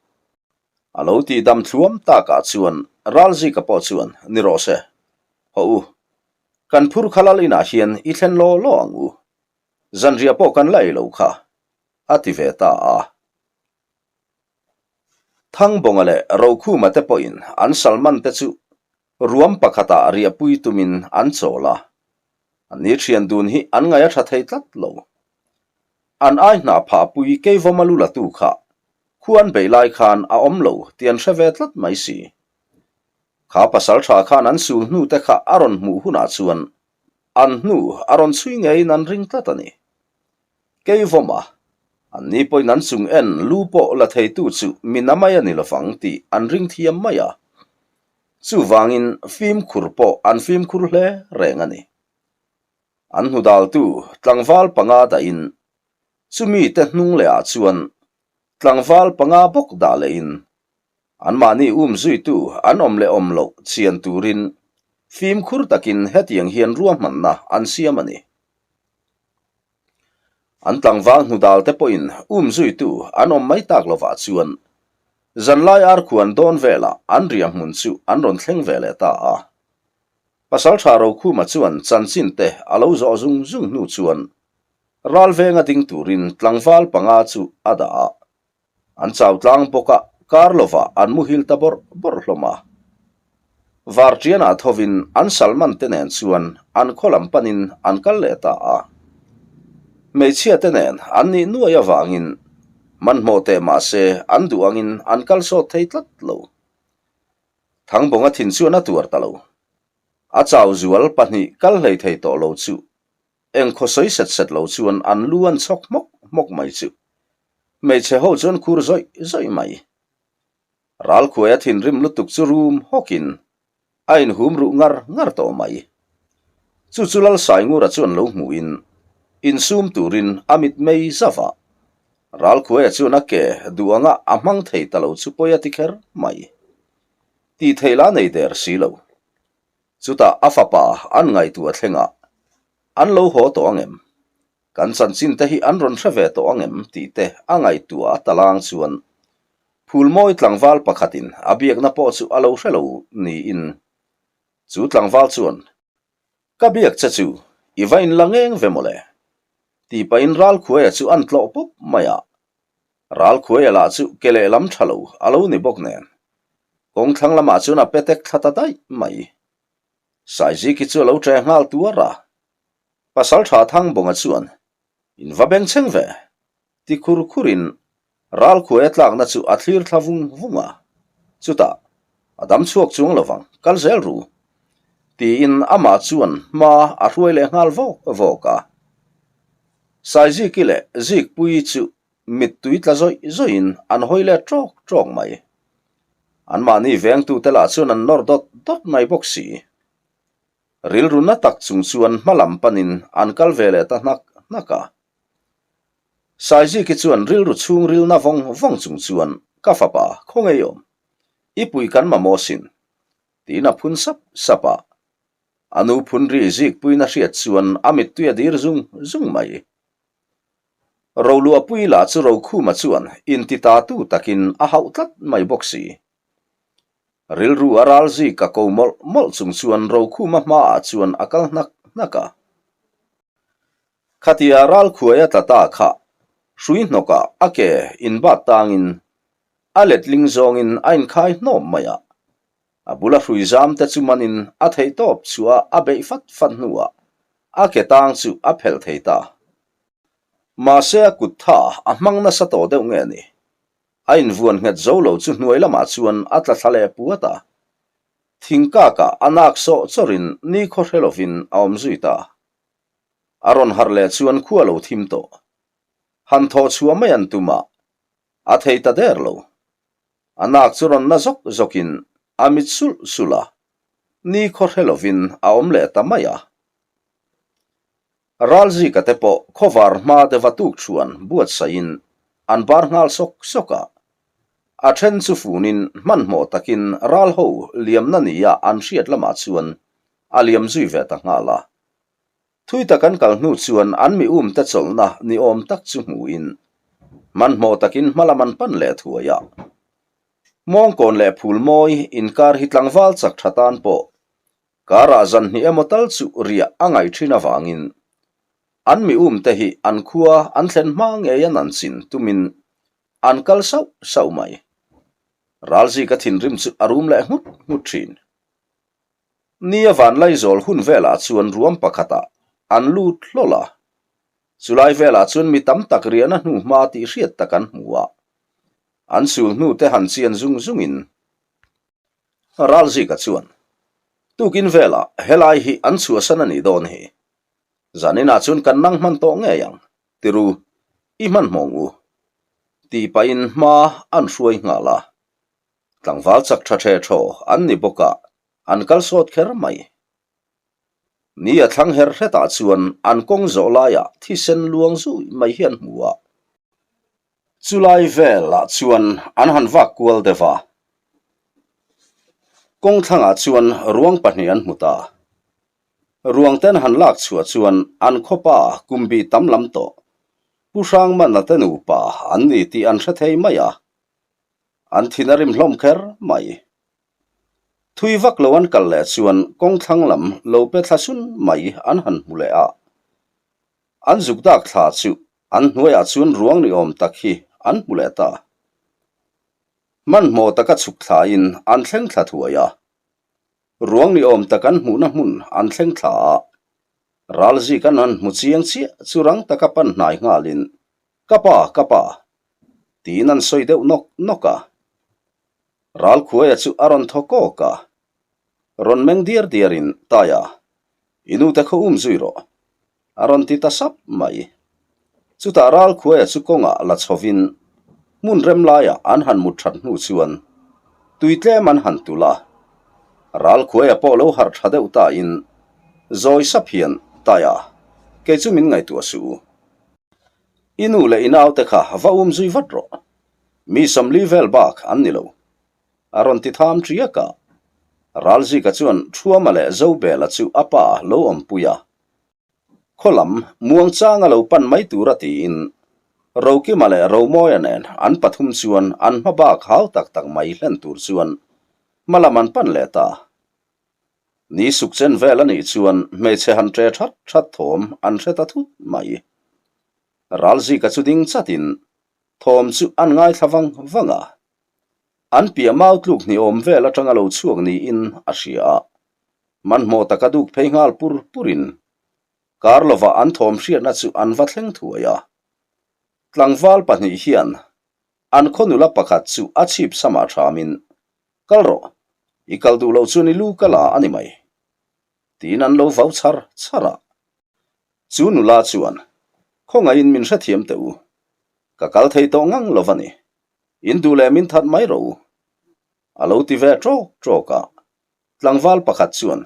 A lo tih dam thluam takah chuan Ralzika pawh chuan, Ni rawh se. Hawh u. Kan phur kha lal inah hian i thlen law law ang u. Zanriah pawh kan la ei lo kha, a ti ve ta a. Thangbawnga leh Rokhuma te pawhin an Salman te chu ruam pakhatah riahpui tumin an chawl a. An ni thian dun hi an ngaih a tha thei tlat lo. An ai hnah phahpui Keivawma lu latu kha khu an beih lai khan a awm lo tih an hre ve tlat mai si. Kha pasalṭha khan an sul hnute kha a rawn hmuh hunah chuan an hnu a rawn chhui ngeiin an ring tlat a ni. Keivawma, an ni pawhin an chung en lu pawh la theitu chu mi na mai a ni lovang tih an ring thiam mai a. Chuvangin fimkhur pawh an fimkhur hle reng a ni. An hnudaltu tlangval panga dahin chumi te hnung lehah chuan tlangval panga bawk dah lehin anmahni um zuitu an awm leh awm loh chian turin fimkhur takin hetiang hian ruahmanna an siam a ni. An tlangval hnudal te pawhin um zuitu an awm mai tak lovah chuan zanlai arkhuan dawn velah an riah hmun chu an rawn thleng ve leh ta a. Pasalṭha Rokhuma chuan chanchin te a lo zawh zung zung hnu chuan ralvenga ding turin tlangval panga chu a dah a. An chau tlang bawk a, kar lovah an muhil ta bawrh bawrh hlawm a. Varṭianah thovin an Salman te nen chuan an khaw lam panin an kal leh ta a. Hmeichhia te nen an nih nuai avangin hmanhmawh teh mah se an duh angin an kal sawt thei tlat lo. Thangbawnga thin chuan a tuar ta lo. A chau zual pahnih kal hlei thei tawh lo chu eng khaw sawi set set lo chuan an lu an chhawk hmawk hmawk mai chu. Hmeichhe ho chuan khur zawih zawih mai. Ralkhuaia thinrim lutuk chu rum hawkin a inhum ruh ngar ngar tawh mai. Chu chu Lalsaingura chuan lo hmuhin insum turin a mitmei zauh a. Ralkhuaia chuan a ke duh anga a hmang thei ta lo chu pawi a ti kher mai. Tih theih la nei der si lo. Chutah a fapa an ngaihtuah thlengah an lo haw tawh ang em? Kan chanchin te hi an rawn hre ve tawh ang em tih te a ngaihtuah a talang chuan Phulmawi tlangval pakhatin a biakna pawh chu a lo hre lo niin chu tlangval chuan Ka biak che chu i va inla ngeng ve mawle tih pahin Ralkhuaia chu an tlawh pawp mai a. Ralkhuaia lah chu ke lehlam tha lo a lo ni bawk nen kawng thlang lamah chuan a petek thla ta daih mai. Saiziki chu a lo ṭe nghal tuar a. Pasalṭha Thangbawnga chuan In va bengchheng ve! ti khur khurin Ralkhuaia tlakna chu a thlir thla vung vung a. Chutah, A dam chhuak chuang lovang, kal zel ru! tiin amah chuan hma a hruai leh nghal vawk vawk a. Saiziki leh Zikpuii chu mittui tla zawih zawihin an hawi let ṭawk ṭawk mai. Anmahni vengtute lah chuan an nawr dawt dawt mai bawk si. Rilru na tak chung chuan hma lam panin an kal ve leh ta hnak hnak a. Saiziki chuan rilru chhung rilna vawng vawng chung chuan, Ka fapa, khaw ngei awm? I pui kan mamawh sin, tiin a phun sap sap a. A nu phun ri zikpuiin a hriat chuan a mittui a dir zung zung mai. Roluahpui lah chu Rokhuma chuan intitatu takin a hauh tlat mai bawk si. Rilru a ral zik a ko mawlh mawlh chung chuan Rokhuma hmaah chuan a kal hnak hnak a. Khatia ralkhuai a tla ta kha hrui hnawkah a ke inbat tangin a letling zawngin a inkhai hnawm mai a. A bula hrui zam te chu manin a theihtawp chhuah a beih fat fat hnuah a ke tang chu a phelh thei ta. Mahse a kut tha a hmang nasa tawh deuh nge ni? A invuan nghet zo lo chu hnuai lamah chuan a tla thla leh puat a. Thingkakah a nak sawh chawrin nikhaw hre lovin a awm zui ta. A rawn harh leh chuan khua lo thim tawh. Han thawh chhuah mai an tum a, a thei ta der lo. A nak chu rawn na zawk zawkin a mit sulh sulh a, nikhaw hre lovin a awm leh ta mai a. Ralzika te pawh khawvar hma deuha tuk chuan buatsaihin an bar nghal sawk sawk a. A then chu funin hmanhmawh takin ral ho liamna nia an hriat lamah chuan a liam zui ve ta nghal a. Thui tak an kal hnu chuan an mi umte chawlhna ni awm tak chu hmuhin hmanhmawh takin hma lam an pan leh thuai a. Mawngkawn leh Phulmawi inkar hi tlangval chak tha tan pawh Karah zan hnih emaw tal chu riah a ngaih thin avangin an mi umte hi an khua an thlen hma ngei an an chin tumin an kal sauh sauh mai. Ralzika thinrim chu a rum leh nghut nghut thin. Nia Vanlaizawl hun velah chuan ruam pakhatah an lut hlawl a, chulai velah chuan mi tam tak riahna hnu hma tih hriat tak an hmu a, an sul hnute han chian zung zungin. Ralzika chuan, Tukin velah helai hi an chhuahsan a nih dawn hi. Zaninah chuan kan nang hman tawh ngei ang, tiru, i hmanhmawng u. Tih pahin hma an hruai nghal a. Tlangval chak tha the thaw an ni bawk a, an kal sawt kher mai. Ni a thlang her hretah chuan an kawng zawh laiah thisen luang zui mai hi an hmu a. Chulai velah chuan an han vak kual deuh a. Kawng thlangah chuan ruang pahnih an hmu ta. Ruang ten han lak chhuah chuan an khawpa kum bih tam lam tawh Pu Hrangmana te nupa an ni tih an hre thei mai a. An thin a rim hlawm kher mai. Thui vak lo an kal leh chuan kawng thlang lam lo pe thla sun mai an han hmu leh a. An zuk dak thla chu an hnuaiah chuan ruang ni awm tak hi an hmu leh ta. Hmanhmawh taka chhuk thlain an thleng thla thuai a. Ruang ni awm tak an hmuhna hmun an thleng thla a. Ralzik an han hmu chiang chiah chu rang taka pan hnai nghalin, Ka pa, ka pa! tiin an sawi deuh nawk nawk a. Ralkhuaia chu a rawn thaw kawk a. Rawn meng diar diarin, Taia, i nute khaw um zui rawh, a rawn ti ta sap mai. Chutah Ralkhuaia chu kawngah la chhovin hmun rem laiah an han mut that hnu chuan tui tlem an han tulh a. Ralkhuaia pawh lo harh tha deuh tain, Zawi sap hian, Taia, kei chu min ngaihtuah suh u. I nu leh i naute kha va um zui vat rawh. Mi 40 vel bak an ni lo. A rawn ti tham ṭiak a. Ralzika chuan Ṭhuama leh Zobela chu a pa lo awmpui a. Khaw lam muangchanga lo pan mai tura tiin Rokima leh Romawia nen an pathum chuan an hma bak hau tak tak mai hlen tur chuan hma lam an pan leh ta. Ni suk chen vel a nih chuan hmeichhe han ṭe ṭhat ṭhat thawm an hre ta thut mai. Ralzika chu ding chatin Thawm chu an ngaithla vang vang a, an piah mau tluk hniawm vel atanga lo chhuak niin a hria a. Hmanhmawh taka duk phei nghal pur purin kar lovah an thawm hriatna chu an va thleng thuai a. Tlangval pahnih hian an khaw nula pakhat chu a chhip samah thamin, Kal rawh, i kal duh loh chuan i lu ka la a ni mai, tiin an lo vau char char a. Chu nula chuan, Khawngaihin min hrethiam teh u. Ka kal thei tawh ngang lo va ni. In duh leh min that mai rawh u. A lo ti ve ṭawk ṭawk a. Tlangval pakhat chuan,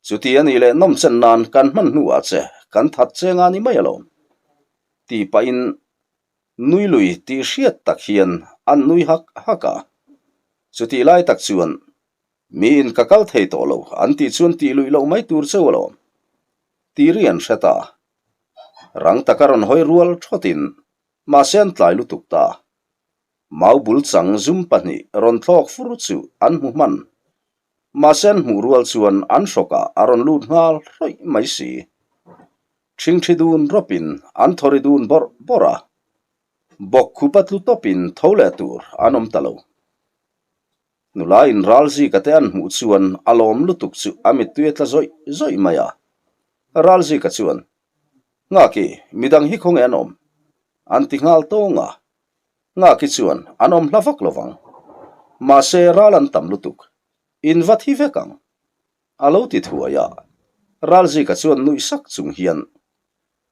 Chuti a nih leh nawmchen nan kan hman hnuah che kan that che nga ni mai alawm. Tih pahin nui lui tih hriat tak hian an nui hak hak a. Chutih lai tak chuan Miin ka kal thei tawh lo an tih chuan tih luih loh mai tur cheu alawm. Tih ri an hre ta. Rang taka rawn hawi rual thawtin mahse an tlai lutuk ta. Mau bul chang zum pahnih rawn thlawk fur chu an hmu hman. Mahse an hmuh rual chuan an hrawkah a rawn lut nghal hrawih mai si. Ṭhingṭhi dun rawpin an thawri dun bawrh bawrh a. Bawk khupa tlu tawpin tho leh tur an awm ta lo. Nula in Ralzika te an hmuh chuan a lawm lutuk chu a mittui a tla zawih zawih mai a. Ralzika chuan, Nghaki, midang hi khawnge an awm? An ti nghal tawng a. Nghaki chuan, An awm hla vak lovang. Mahse, ral an tam lutuk. In va thi vek ang. A lo ti thuai a. Ralzika chuan nuih sak chung hian,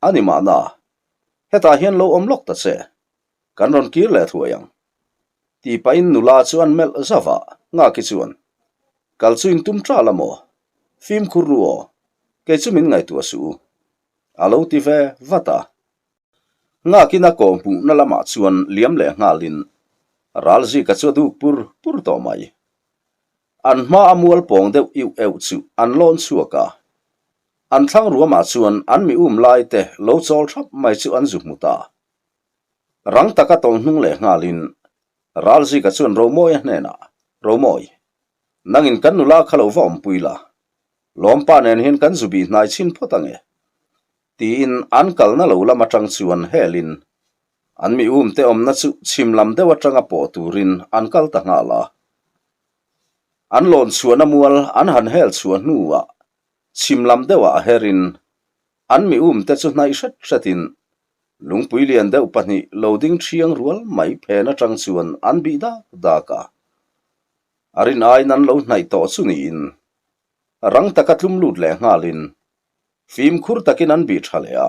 A ni mahna, hetah hian lo awm lawk ta che. Kan rawn kir leh thuai ang. Tih pahin nula chu an melh zauh a, Ngaki chuan, Kal chu in tum ṭal a maw? Fimkhur ru aw, kei chu min ngaihtuah suh u. A lo ti ve vat a. Ngakin a kawh hmuhna lamah chuan liam leh nghalin Ralzika chu a duk pur pur tawh mai. An hma a mual pawng deuh iuh euh chu an lawn chhuak a. An thlang ruamah chuan an mi um lai te lo chawl thap mai chu an zu hmu ta. Rang taka tawlh hnung leh nghalin Ralzika chuan Romawia hnenah, Romawi, nangin kan nula kha lo va awmpui la, Lawmpa nen hian kan zu bih hnai chhin phawt ange, tiin an kalna lo lam atang chuan helin an mi umte awmna chu chhim lam deuh atanga pawh turin an kal ta nghal a. An lawn chhuahna mual an han hel chhuah hnuah chhim lam deuhah a herin an mi umte chu hnaih hret hretin Lungpui lian deuh pahnih lo ding thiang rual mai phen atang chuan an bih dak dak a. A rin aiin an lo hnaih tawh chu niin rang taka tlum lut leh nghalin fimkhur takin an bih tha leh a,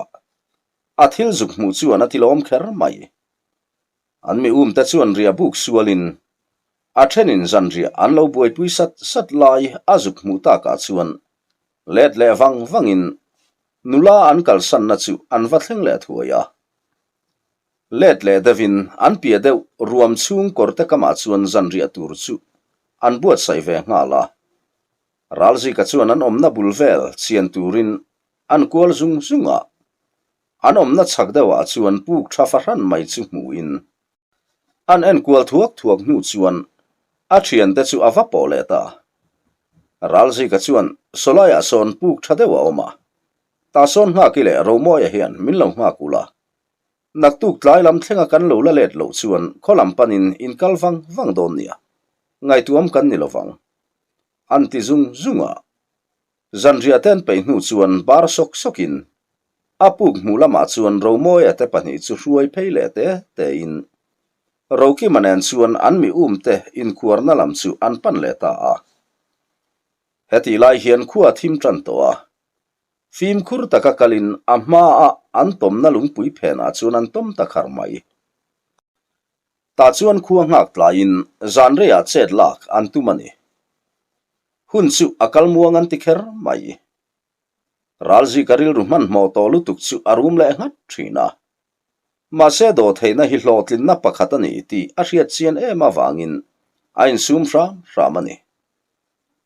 a thil zuk hmuh chuan a tilawm kher mai. An mi umte chuan riah buk sualin a thenin zanriah an lo buaipui sat sat lai a zuk hmuh takah chuan let leh vang vangin nula an kalsanna chu an va thleng leh thuai a. Let leh deuhin an piah deuh ruam chhung kawrte kamah chuan zanriah tur chu an buatsaih ve nghal a. Ralzika chuan an awmna bul vel chian turin an kual zung zung a. An awmna chhak deuhah chuan puk tha fahran mai chu hmuhin an enkual thuak thuak hnu chuan a thiante chu a va pawh leh ta. Ralzika chuan Sawlaiah sawn puk tha deuh a awm a, tah sawn Nghaki leh Romawia hian min lo nghak ula. Naktuk tlai lam thlenga kan lo la let loh chuan khaw lam panin in kal vang vang dawn nia, ngaihtuam kan ni lovang. An ti zung zung a. Zanriah te an peih hnu chuan bar sawk sawkin a puk hmuh lamah chuan Romawia te pahnih chu hruai phei leh te tein Rokima nen chuan an mi um te inkhuarna lam chu an pan leh ta a. Hetih lai hian khua a thim tan tawh a, fimkhur taka kalin a hmaa an tawmna lungpui phenah chuan an tawm ta khar mai. Tah chuan khua nghak tlaiin zan reiah chet lak an tum a ni. Hun chu a kal muang an ti kher mai. Ralzika rilru hmanhmawh tawh lutuk chu a rum leh nghat thin a. Mahse dawhtheihna hi hlawhtlinna pakhat a ni tih a hriat chian em avangin a insum hram hram a ni.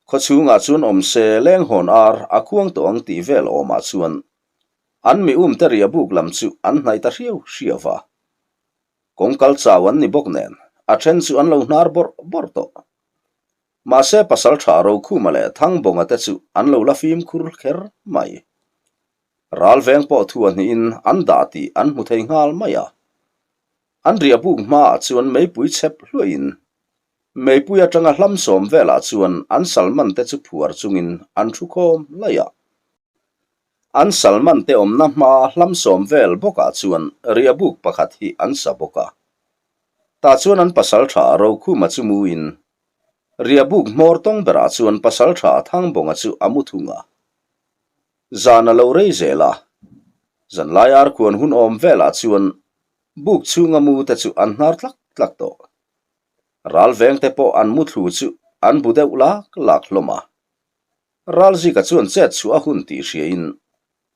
Khawchhungah chuan awm se lenghawn ar a khuang tawh ang tih vel awmah chuan an mi umte riah buk lam chu an hnaih ta hriau hriau va. Kawngkal chau an ni bawk nen a then chu an lo hnar bawrh bawrh tawh. Mahse Pasaltha Rokhuma leh Thangbawnga te chu an lo la fimkhur kher mai. Ralveng pawh thu a hnihin an dah tih an hmu thei nghal mai a. An riah buk hmaah chuan meipui chhep hluahin meipui atanga hlam sawm velah chuan an salman te chu phuar chungin an thu khawm laih a. An salman te awmna hma hlam sawm vel bawkah chuan riah buk pakhat hi an sa bawk a. Tah chuan an pasaltha Rokhuma chu muin Riahbuk hmawr tawng berah chuan pasaltha Thangbawnga chu a mu thung a. Zan a lo rei zel a, zanlai arkhuan hun awm velah chuan buk chhunga mu te chu an hnar tlak tlak tawh. Ralveng te pawh an mu thlu chu an bu deuh lak lak hlawm a. Ralzika chuan chet chhuah a hun tih hriain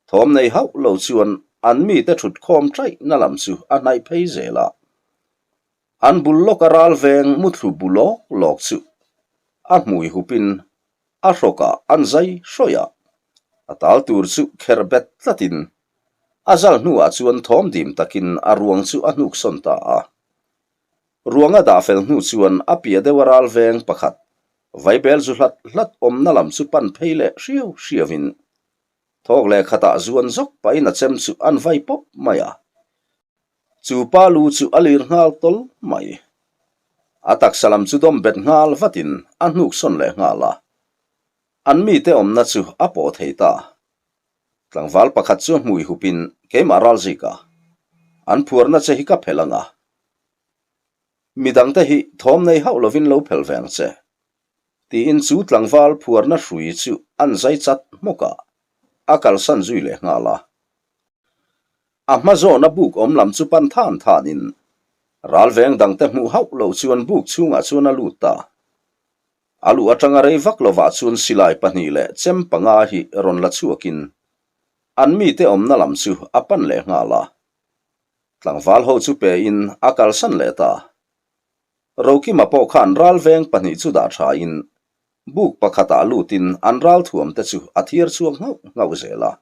thawm nei hauh lo chuan an mite thut khawm chaihna lam chu a hnaih phei zel a. An bul lawka ralveng muthlu bu lawk lawk chu a hmui hupin a hrawkah an zai hrawih a, a tal tur chu kherh bet tlatin a zal hnuah chuan thawm dim takin a ruang chu a hnuk sawn ta a. Ruang a dah fel hnu chuan a piah deuh a ralveng pakhat vaibel zu hlat hlat awmna lam chu pan phei leh hriau hriauin thawk leh khatah zuan zawk pahin a chem chu an vai pawp mai a. Chu pa lu chu a lir nghal tawl mai. A taksa lam chu dawm bet nghal vatin a hnuk sawn leh nghal a. An mite awmna chu a pawh thei ta. Tlangval pakhat chu a hmui hupin keimah ralzik a, an phuarna che hi ka phelh ang a. Midangte hi thawm nei hauh lovin lo phelh ve ang che. Tiin chu tlangval phuarna hrui chu an zai chat hmawk a, a kalsan zui leh nghal a. A hma zawna buk awm lam chu pan than thanin ralveng dangte hmuh hauh lo chuan buk chhungah chuan a lut ta. A luh atanga rei vak lovah chuan silai pahnih leh chem panga hi rawn la chhuakin an mite awmna lam chu a pan leh nghal a. Tlangval ho chu pein a kalsan leh ta. Rokima pawh khan ralveng pahnih chu dah thain buk pakhatah lutin an ralthuam te chu a thiar chhuak nghauh nghauh zel a.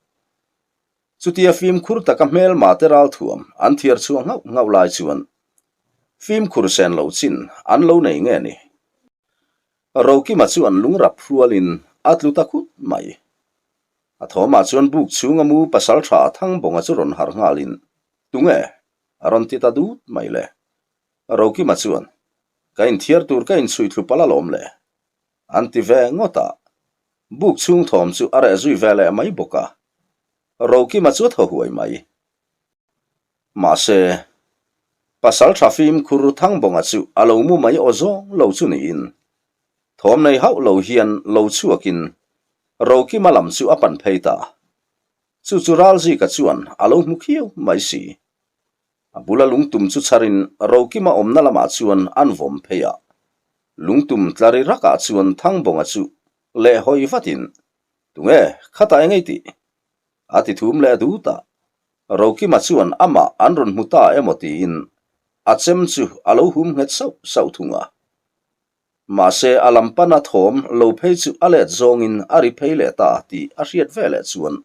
Chutia fimkhur taka hmelma te ralthuam an thiar chhuah nghauh nghauh lai chuan fimkhur sen lo chin an lo nei nge ni? Rokima chu an lungrap hrualin a tlu ta khut mai. A thawmah chuan buk chhunga mu pasal tha Thangbawnga chu rawn harh nghalin, Tunge? a rawn ti ta dut mai le. Rokima chuan, Ka inthiar tur ka inchhui thlu palh alawm le. An ti ve ngawt a, buk chhung thawm chu a reh zui ve leh mai bawk a, Rokima chu a thaw huai mai. Mahse, pasal tha fimkhur Thangbawnga chu a lo mu mai aw zawng lo chu niin. Thawm nei hauh lo hian lo chhuakin Rokima lam chu a pan phei ta. Chu chu Ralzika chuan a lo hmu khiau mai si. A bula lungtum chu chharin Rokima awmna lamah chuan an vawm phei a. Lungtum tla ri rakah chuan Thangbawnga chu leh hawi vatin, Tunge, khatah eng ei tih? A ti thum leh dut a. Rokima chuan amah an rawn hmu ta emaw tiin a chem chu a lo hum nghet sauh sauh thung a. Mahse a lam pana thawm lo phei chu a let zawngin a ri phei leh ta tih a hriat ve leh chuan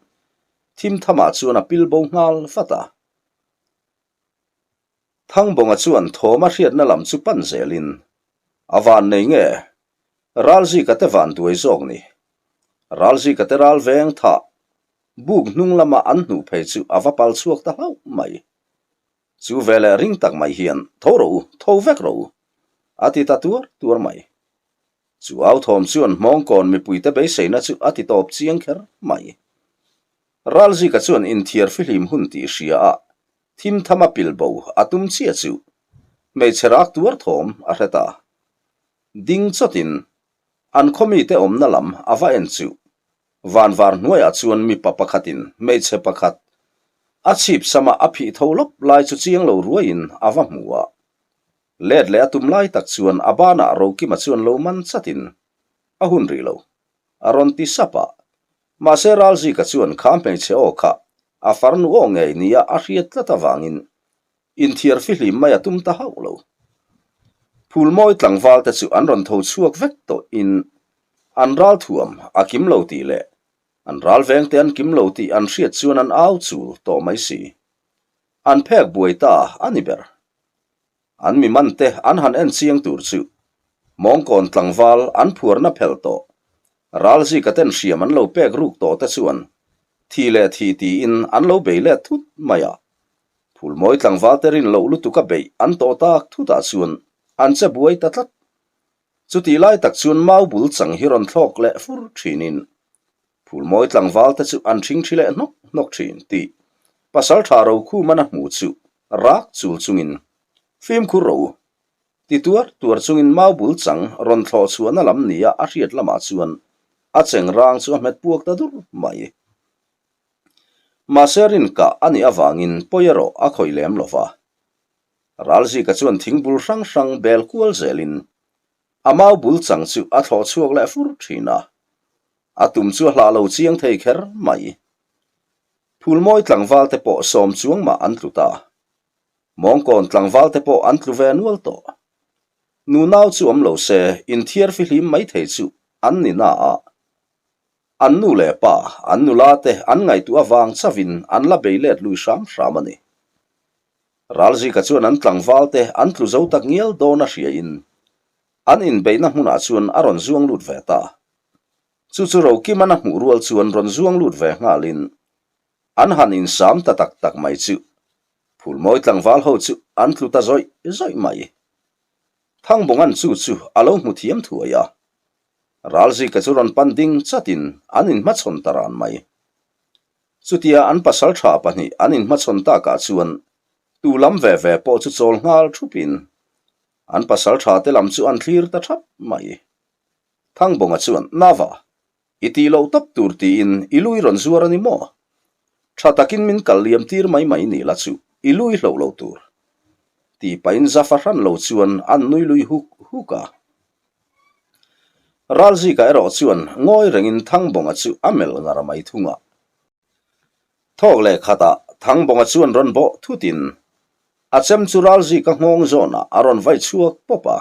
thim thamah chuan a pil bo nghal vat a. Thangbawnga chuan thawm a hriatna lam chu pan zelin a van nei nge Ralzika te van duai zawk ni. Ralzika te ral veng thah buk hnung lama an hnuh phei chu a va pal chhuak ta hlauh mai. Chu veleh ring tak mai hian tho rawh u, tho vek rawh u, a ti ta tuar tuar mai. Chu au thawm chuan Hmawngkawn mipuite beiseina chu a ti tawp chiang kher mai. Ralzika chuan inthiar fihlim hun tih hria a, thim tham a pil bo a tum chiah chu hmeichhe rak tuar thawm a hre ta. Ding chawtin an khaw mite awmna lam a va en chu Vanvar hnuaiah chuan mipa pakhatin hmeichhe pakhat a chhip sama a phih tho lawp lai chu chiang lo ruaiin a va hmu a. Let leh a tum lai tak chuan a banah Rokima chuan lo man chatin a hun rih lo a rawn ti sap a. Mahse Ralzika chuan kha hmeichhe aw kha a farnu aw ngei nia a hriat tlat avangin Inthiar fihlim mai a tum ta hauh lo. Phulmawi tlangval te chu an rawn tho chhuak vek tawh in an ral thuam a kim lo tih leh an ral veng te an kim lo tih an hriat chuan an au chul tawh mai si. An phek buai ta a ni ber. An mi man te an han en chiang tur chu Mawngkawn tlangval an phuarna phelh tawh Ralzika ten hriam an lo pek ruk tawh te chuan thi leh thi tiin an lo bei let thut mai a. Phulmawi tlangval te rin loh lutuk a beih an tawh tak thutah chuan an che buai ta tlat. Chutih lai tak chuan mau bul chang hi rawn thlawk leh fur thinin Phulmawi tlangval te chu an thing thi leh hnawk hnawk thin tih Pasaltha Rokhuman a hmu chu rak chul chungin fimkhur ro ti tuar tuar chungin mau bul chang rawn thlawh chhuahna lam nia a hriat lamah chuan a cheng rang chu a hmet puak ta dur mai. Mahse rinkah a nih avangin pawi erawh a khawih lem lo va. Ralzika chuan thingbul hrang hrang bel kual zelin a mau bul chang chu a thlawh chhuak leh fur thin a. A tum chu a hlah lo chiang thei kher mai. Phulmawi tlangval te pawh sawm chuang mah an tlu ta. Mawngkawn tlangval te pawh an tlu ve nual tawh. Nunau chu awm lo se inthiar fihlim mai thei chu an ni na a. An nu leh pa, an nula te an ngaihtuah avang chauhin an la bei let lui hram hram a ni. Ralzika chuan an tlangval te an tlu zo tak ngial dawn a hriain an inbeihna hmunah chuan a rawn zuang lut ve ta. Chu chu Rokiman a hmuh rual chuan rawn zuang lut ve nghalin an han insam ta tak tak mai chu Phulmawi tlangval ho chu an tlu ta zawih zawih mai. Thangbawng'an chu chu a lo hmu thiam thuai a. Ralzika chu rawn pan ding chatin an inhmachhawn ta ran mai. Chutia an pasal tha pahnih an inhmachhawn takah chuan tu lam ve ve pawh chu chawl nghal thupin an pasal tha te lam chu an thlir ta thap mai. Thangbawnga chuan, Nava, I tih loh tawp tur tiin i lui rawn zuar a ni maw? Tha takin min kal liam tir mai mai ni la chu i lui hloh lo tur. Tih pahin za fahran lo chuan an nui lui huk huk a. Ralzika erawh chuan ngawi rengin Thangbawnga chu a melh ngar mai thung a. Thawk leh khatah Thangbawnga chuan rawn bawh thutin a chem chu Ralzika nghawng zawnah a rawn vai chhuak pawp a.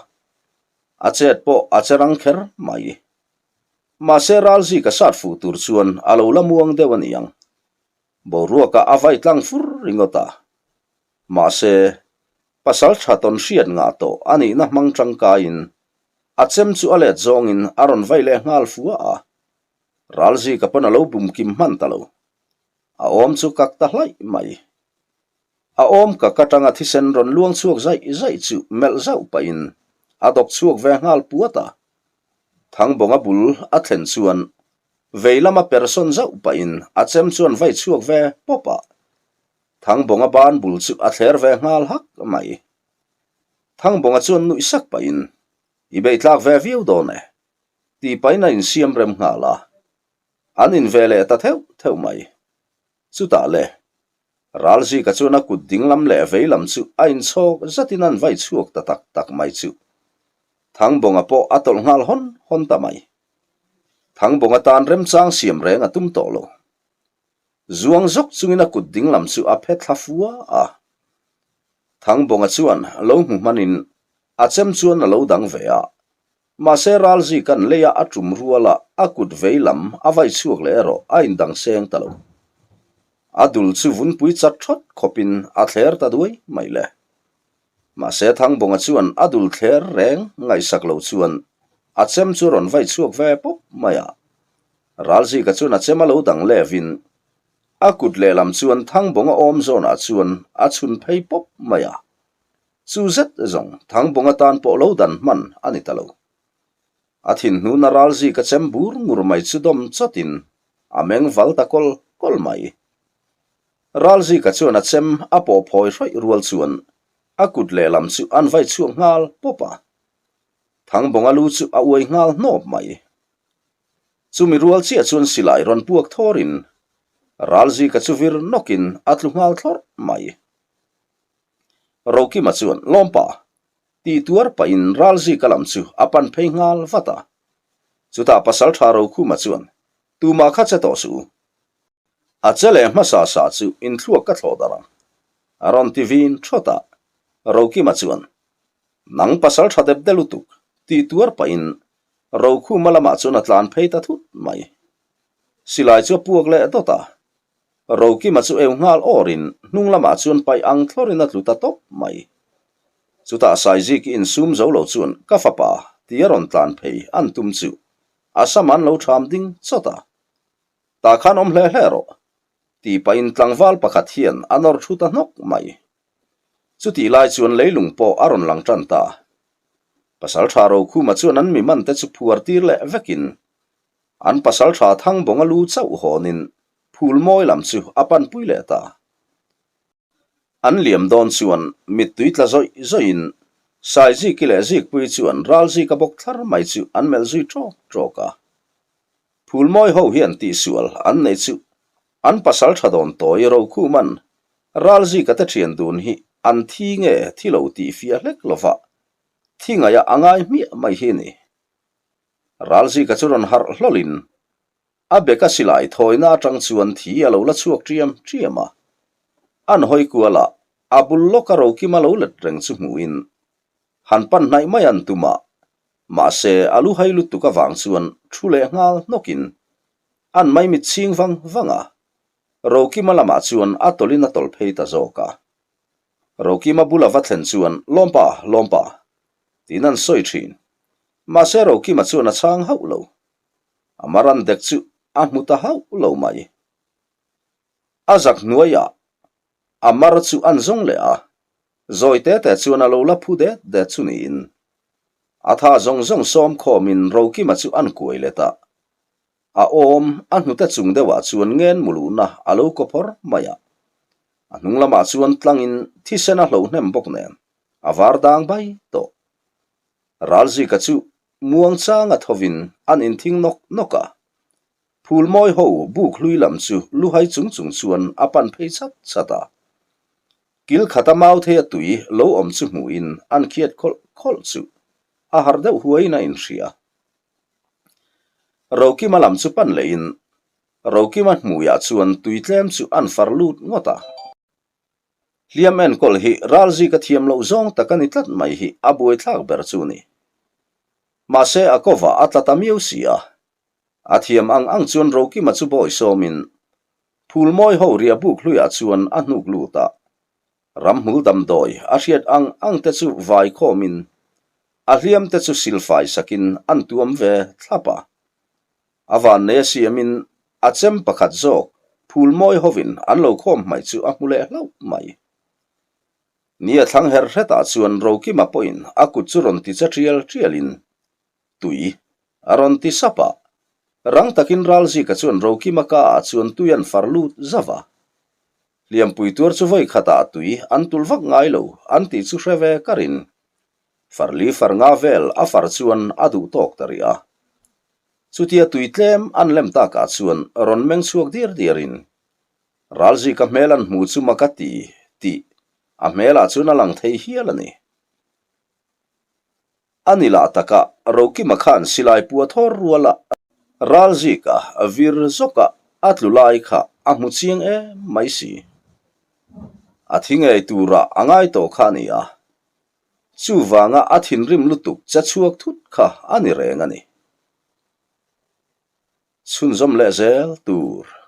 A chet pawh a che rang kher mai. Mahse Ralzika sat fuh tur chuan a lo la muang deuh a ni ang. Boruakah a vai tlang fur ringawt a. Mahse, pasal tha tawn hriat ngah tawh a nihna hmang tangkaiin a chem chu a let zawngin a rawn vai leh nghal fua a. Ralzika pawn a lo bum kim hman ta lo. A awm chu kak ta hlaih mai. A awm kak atanga thisen rawn luang chhuak zaih zaih chu melh zauh pahin a dawk chhuak ve nghal puat a. Thangbawnga bul a thlen chuan vei lama persawn zauh pahin a chem chuan vai chhuak ve pawp a. Thangbawnga ban bul chu a thler ve nghal hak mai. Thangbawnga chuan nuih sak pahin, I beitlak ve viau dawn e. Tih pahin a insiam rem nghal a. An in ve leh ta theuh theuh mai. Chutah le, Ralzika chuan a kut dinglam leh veilam chu a inchhawk zatin an vai chhuak ta tak tak mai chu. Thangbawnga pawh a tawlh nghal hawn hawn ta mai. Thangbawnga tan remchang siam reng a tum tawh lo. Zuang zawk chungin a kut dinglam chu a phe thla fua a. Thangbawnga chuan lo hmu hmanin a chem chuan a lo dang ve a. Mahse Ralzika'n leia a tum ruala a kut vei lam a vai chhuak leh erawh a indang seng ta lo. A dul chu vunpui chat thawt khawpin a thler ta duai mai le. Mahse Thangbawnga chuan a dul thler reng ngaihsak lo chuan a chem chu a rawn vai chhuak ve pawp mai a. Ralzika chuan a chem a lo dang levin a kut lehlam chuan Thangbawnga awm zawnah chuan a chhun phei pawp mai a. Chu zet zawng Thangbawnga tan pawh lo dan hman a ni ta lo. A thinhnuna ralzik a chem bur ngur mai chu dawm chawtin a meng val ta kawl kawl mai. Ralzika chuan a chem a pawh phawi hrawih rual chuan a kut lehlam chu an vai chhuak nghal pawp a. Thangbawnga lu chu a uai nghal hnawp mai. Chumi rual chiah chuan silai rawn puak thawrin Ralzika chu vir nawkin a tlu nghal thlawrh mai. Rokima chuan Lawmpa tih tuar pahin Ralzika lam chu a pan phei nghal vat a. Chutah Pasaltha Rokhuma chuan, Tumah kha che tawh suh u. A che leh hmasa sa chu inthluak ka thlawh darh ang. A rawn ti vin thawt a. Rokima chuan, Nang Pasaltha dep de lutuk tih tuar pahin Rokhuma lamah chuan a tlan phei ta thut mai. Silai chu a puak leh dawt a. Rokima chu eu nghal awrin hnung lamah chuan paih ang thlawrin a tlu ta tawp mai. Chutah Saiziki insum zo lo chuan ka fapa ti a rawn tlan phei an tum chu a sam an lo ṭham ding chawt a. Tah khan awm hle hle rawh tih pahin tlangval pakhat hian a nawr thu ta hnawk mai. Chutih lai chuan leilung pawh a rawn lang ṭan ta. Pasalṭha Rokhuma chuan an mi man te chu phuar tir leh vekin An pasalṭha Thangbawnga lu chauh hawnin phul mawi lam chu a panpui leh ta. An liam dawn chuan mittui tla zawih zawihin Saiziki leh Zikpuii chuan Ralzika bawk thlar mai chu an melh zui ṭawk ṭawk a. Phul mawi ho hian tihsual an nei chu an pasalṭha dawn tawi Rokhuman Ralzika te ṭhian dun hi an thi nge thi lo tih fiah hlek lova thi ngaih a ngai hmiah mai hi a ni. Ralzika chu rawn harh hlawlhin a beka silai thawina atang chuan thi a lo la chhuak ṭiam ṭiam a. An hawi kualah a bul lawka Rokima lo let reng chu hmuhin han pan hnaih mai an tum a, mahse a lu hai lutuk avang chuan thu leh nghal hnawkin an maimit chhing vang vang a. Rokima lamah chuan a tawlhin a tawlh phei ta zawk a. Rokima bula va thlen chuan Lawmpa, Lawmpa! tiin an sawi thin. Mahse Rokima chuan a chhang hauh lo. A maran dek chu a hmu ta hauh lo mai. A zak hnuaiah a mar chu an zawng leh a, zawi te te chuan a lo la phu det det chu niin. A tha zawng zawng sawm khawmin Rokima chu an kuai let a. A awm a hnute chung deuhah chuan ngen muluhna a lo kaw phawr mai a. A hnung lamah chuan tlangin thisen a hloh hnem bawk nen a var dang bai tawh. Ralzika chu muang changa thovin an inthing nawk nawk a. Phul mawi ho buk hlui lam chu luhai chung chung chuan a pan phei chat chat a. Kil khata mau theia tui lo awm chu hmuhin an khiat khawlh khawlh chu a harh deuh huaiin a inhria. Rokima lam chu pan lehin Rokima hmuiah chuan tui tlem chu an far lut ngawt a. Hliam enkawl hi ralzika thiam loh zawng tak a ni tlat mai hi a buaithlak ber chu ni. Mahse a kawvah a tla ta miau si a. A thiam ang ang chuan Rokima chu bawi sawmin Phulmawi ho ria buk hluiah chuan a hnuk lut a. Ramhmul damdawi a hriat ang ang te chu vai khawmin a hliam te chu silfai sakin an tuam ve thlap a. A vannei a siamin a chem pakhat zawk phul mawi hovin an lo khawm hmaih chu a hmu leh hlauh mai. Ni a thlang her hretah chuan Rokima pawhin a kut chu rawn ti che tial tialin tui a rawn ti sap a. Rang takin Ralzika chuan Rokima ka ah chuan tui an far lut zauh a. Hliampui tuar chu vawi khatah tui an tul vak ngai lo an tih chu hre ve karin Farli far nga vel a far chuan a duh tawk ta rih a. Chutia tui tlem an lem takah chuan rawn meng chhuak diar diarin Ralzika hmel an hmu chu mak a ti tih a hmelah chuan a lang thei hial a ni. A ni lah taka Rokima khan silai pua thawr ruala Ralzika vir zawka a tlu lai kha a hmu chiang em mai si. A thi ngei turah a ngai tawh kha a ni a. Chuvanga a thinrim lutuk che chhuak thut kha a ni reng a ni. Chhunzawm leh zel tur.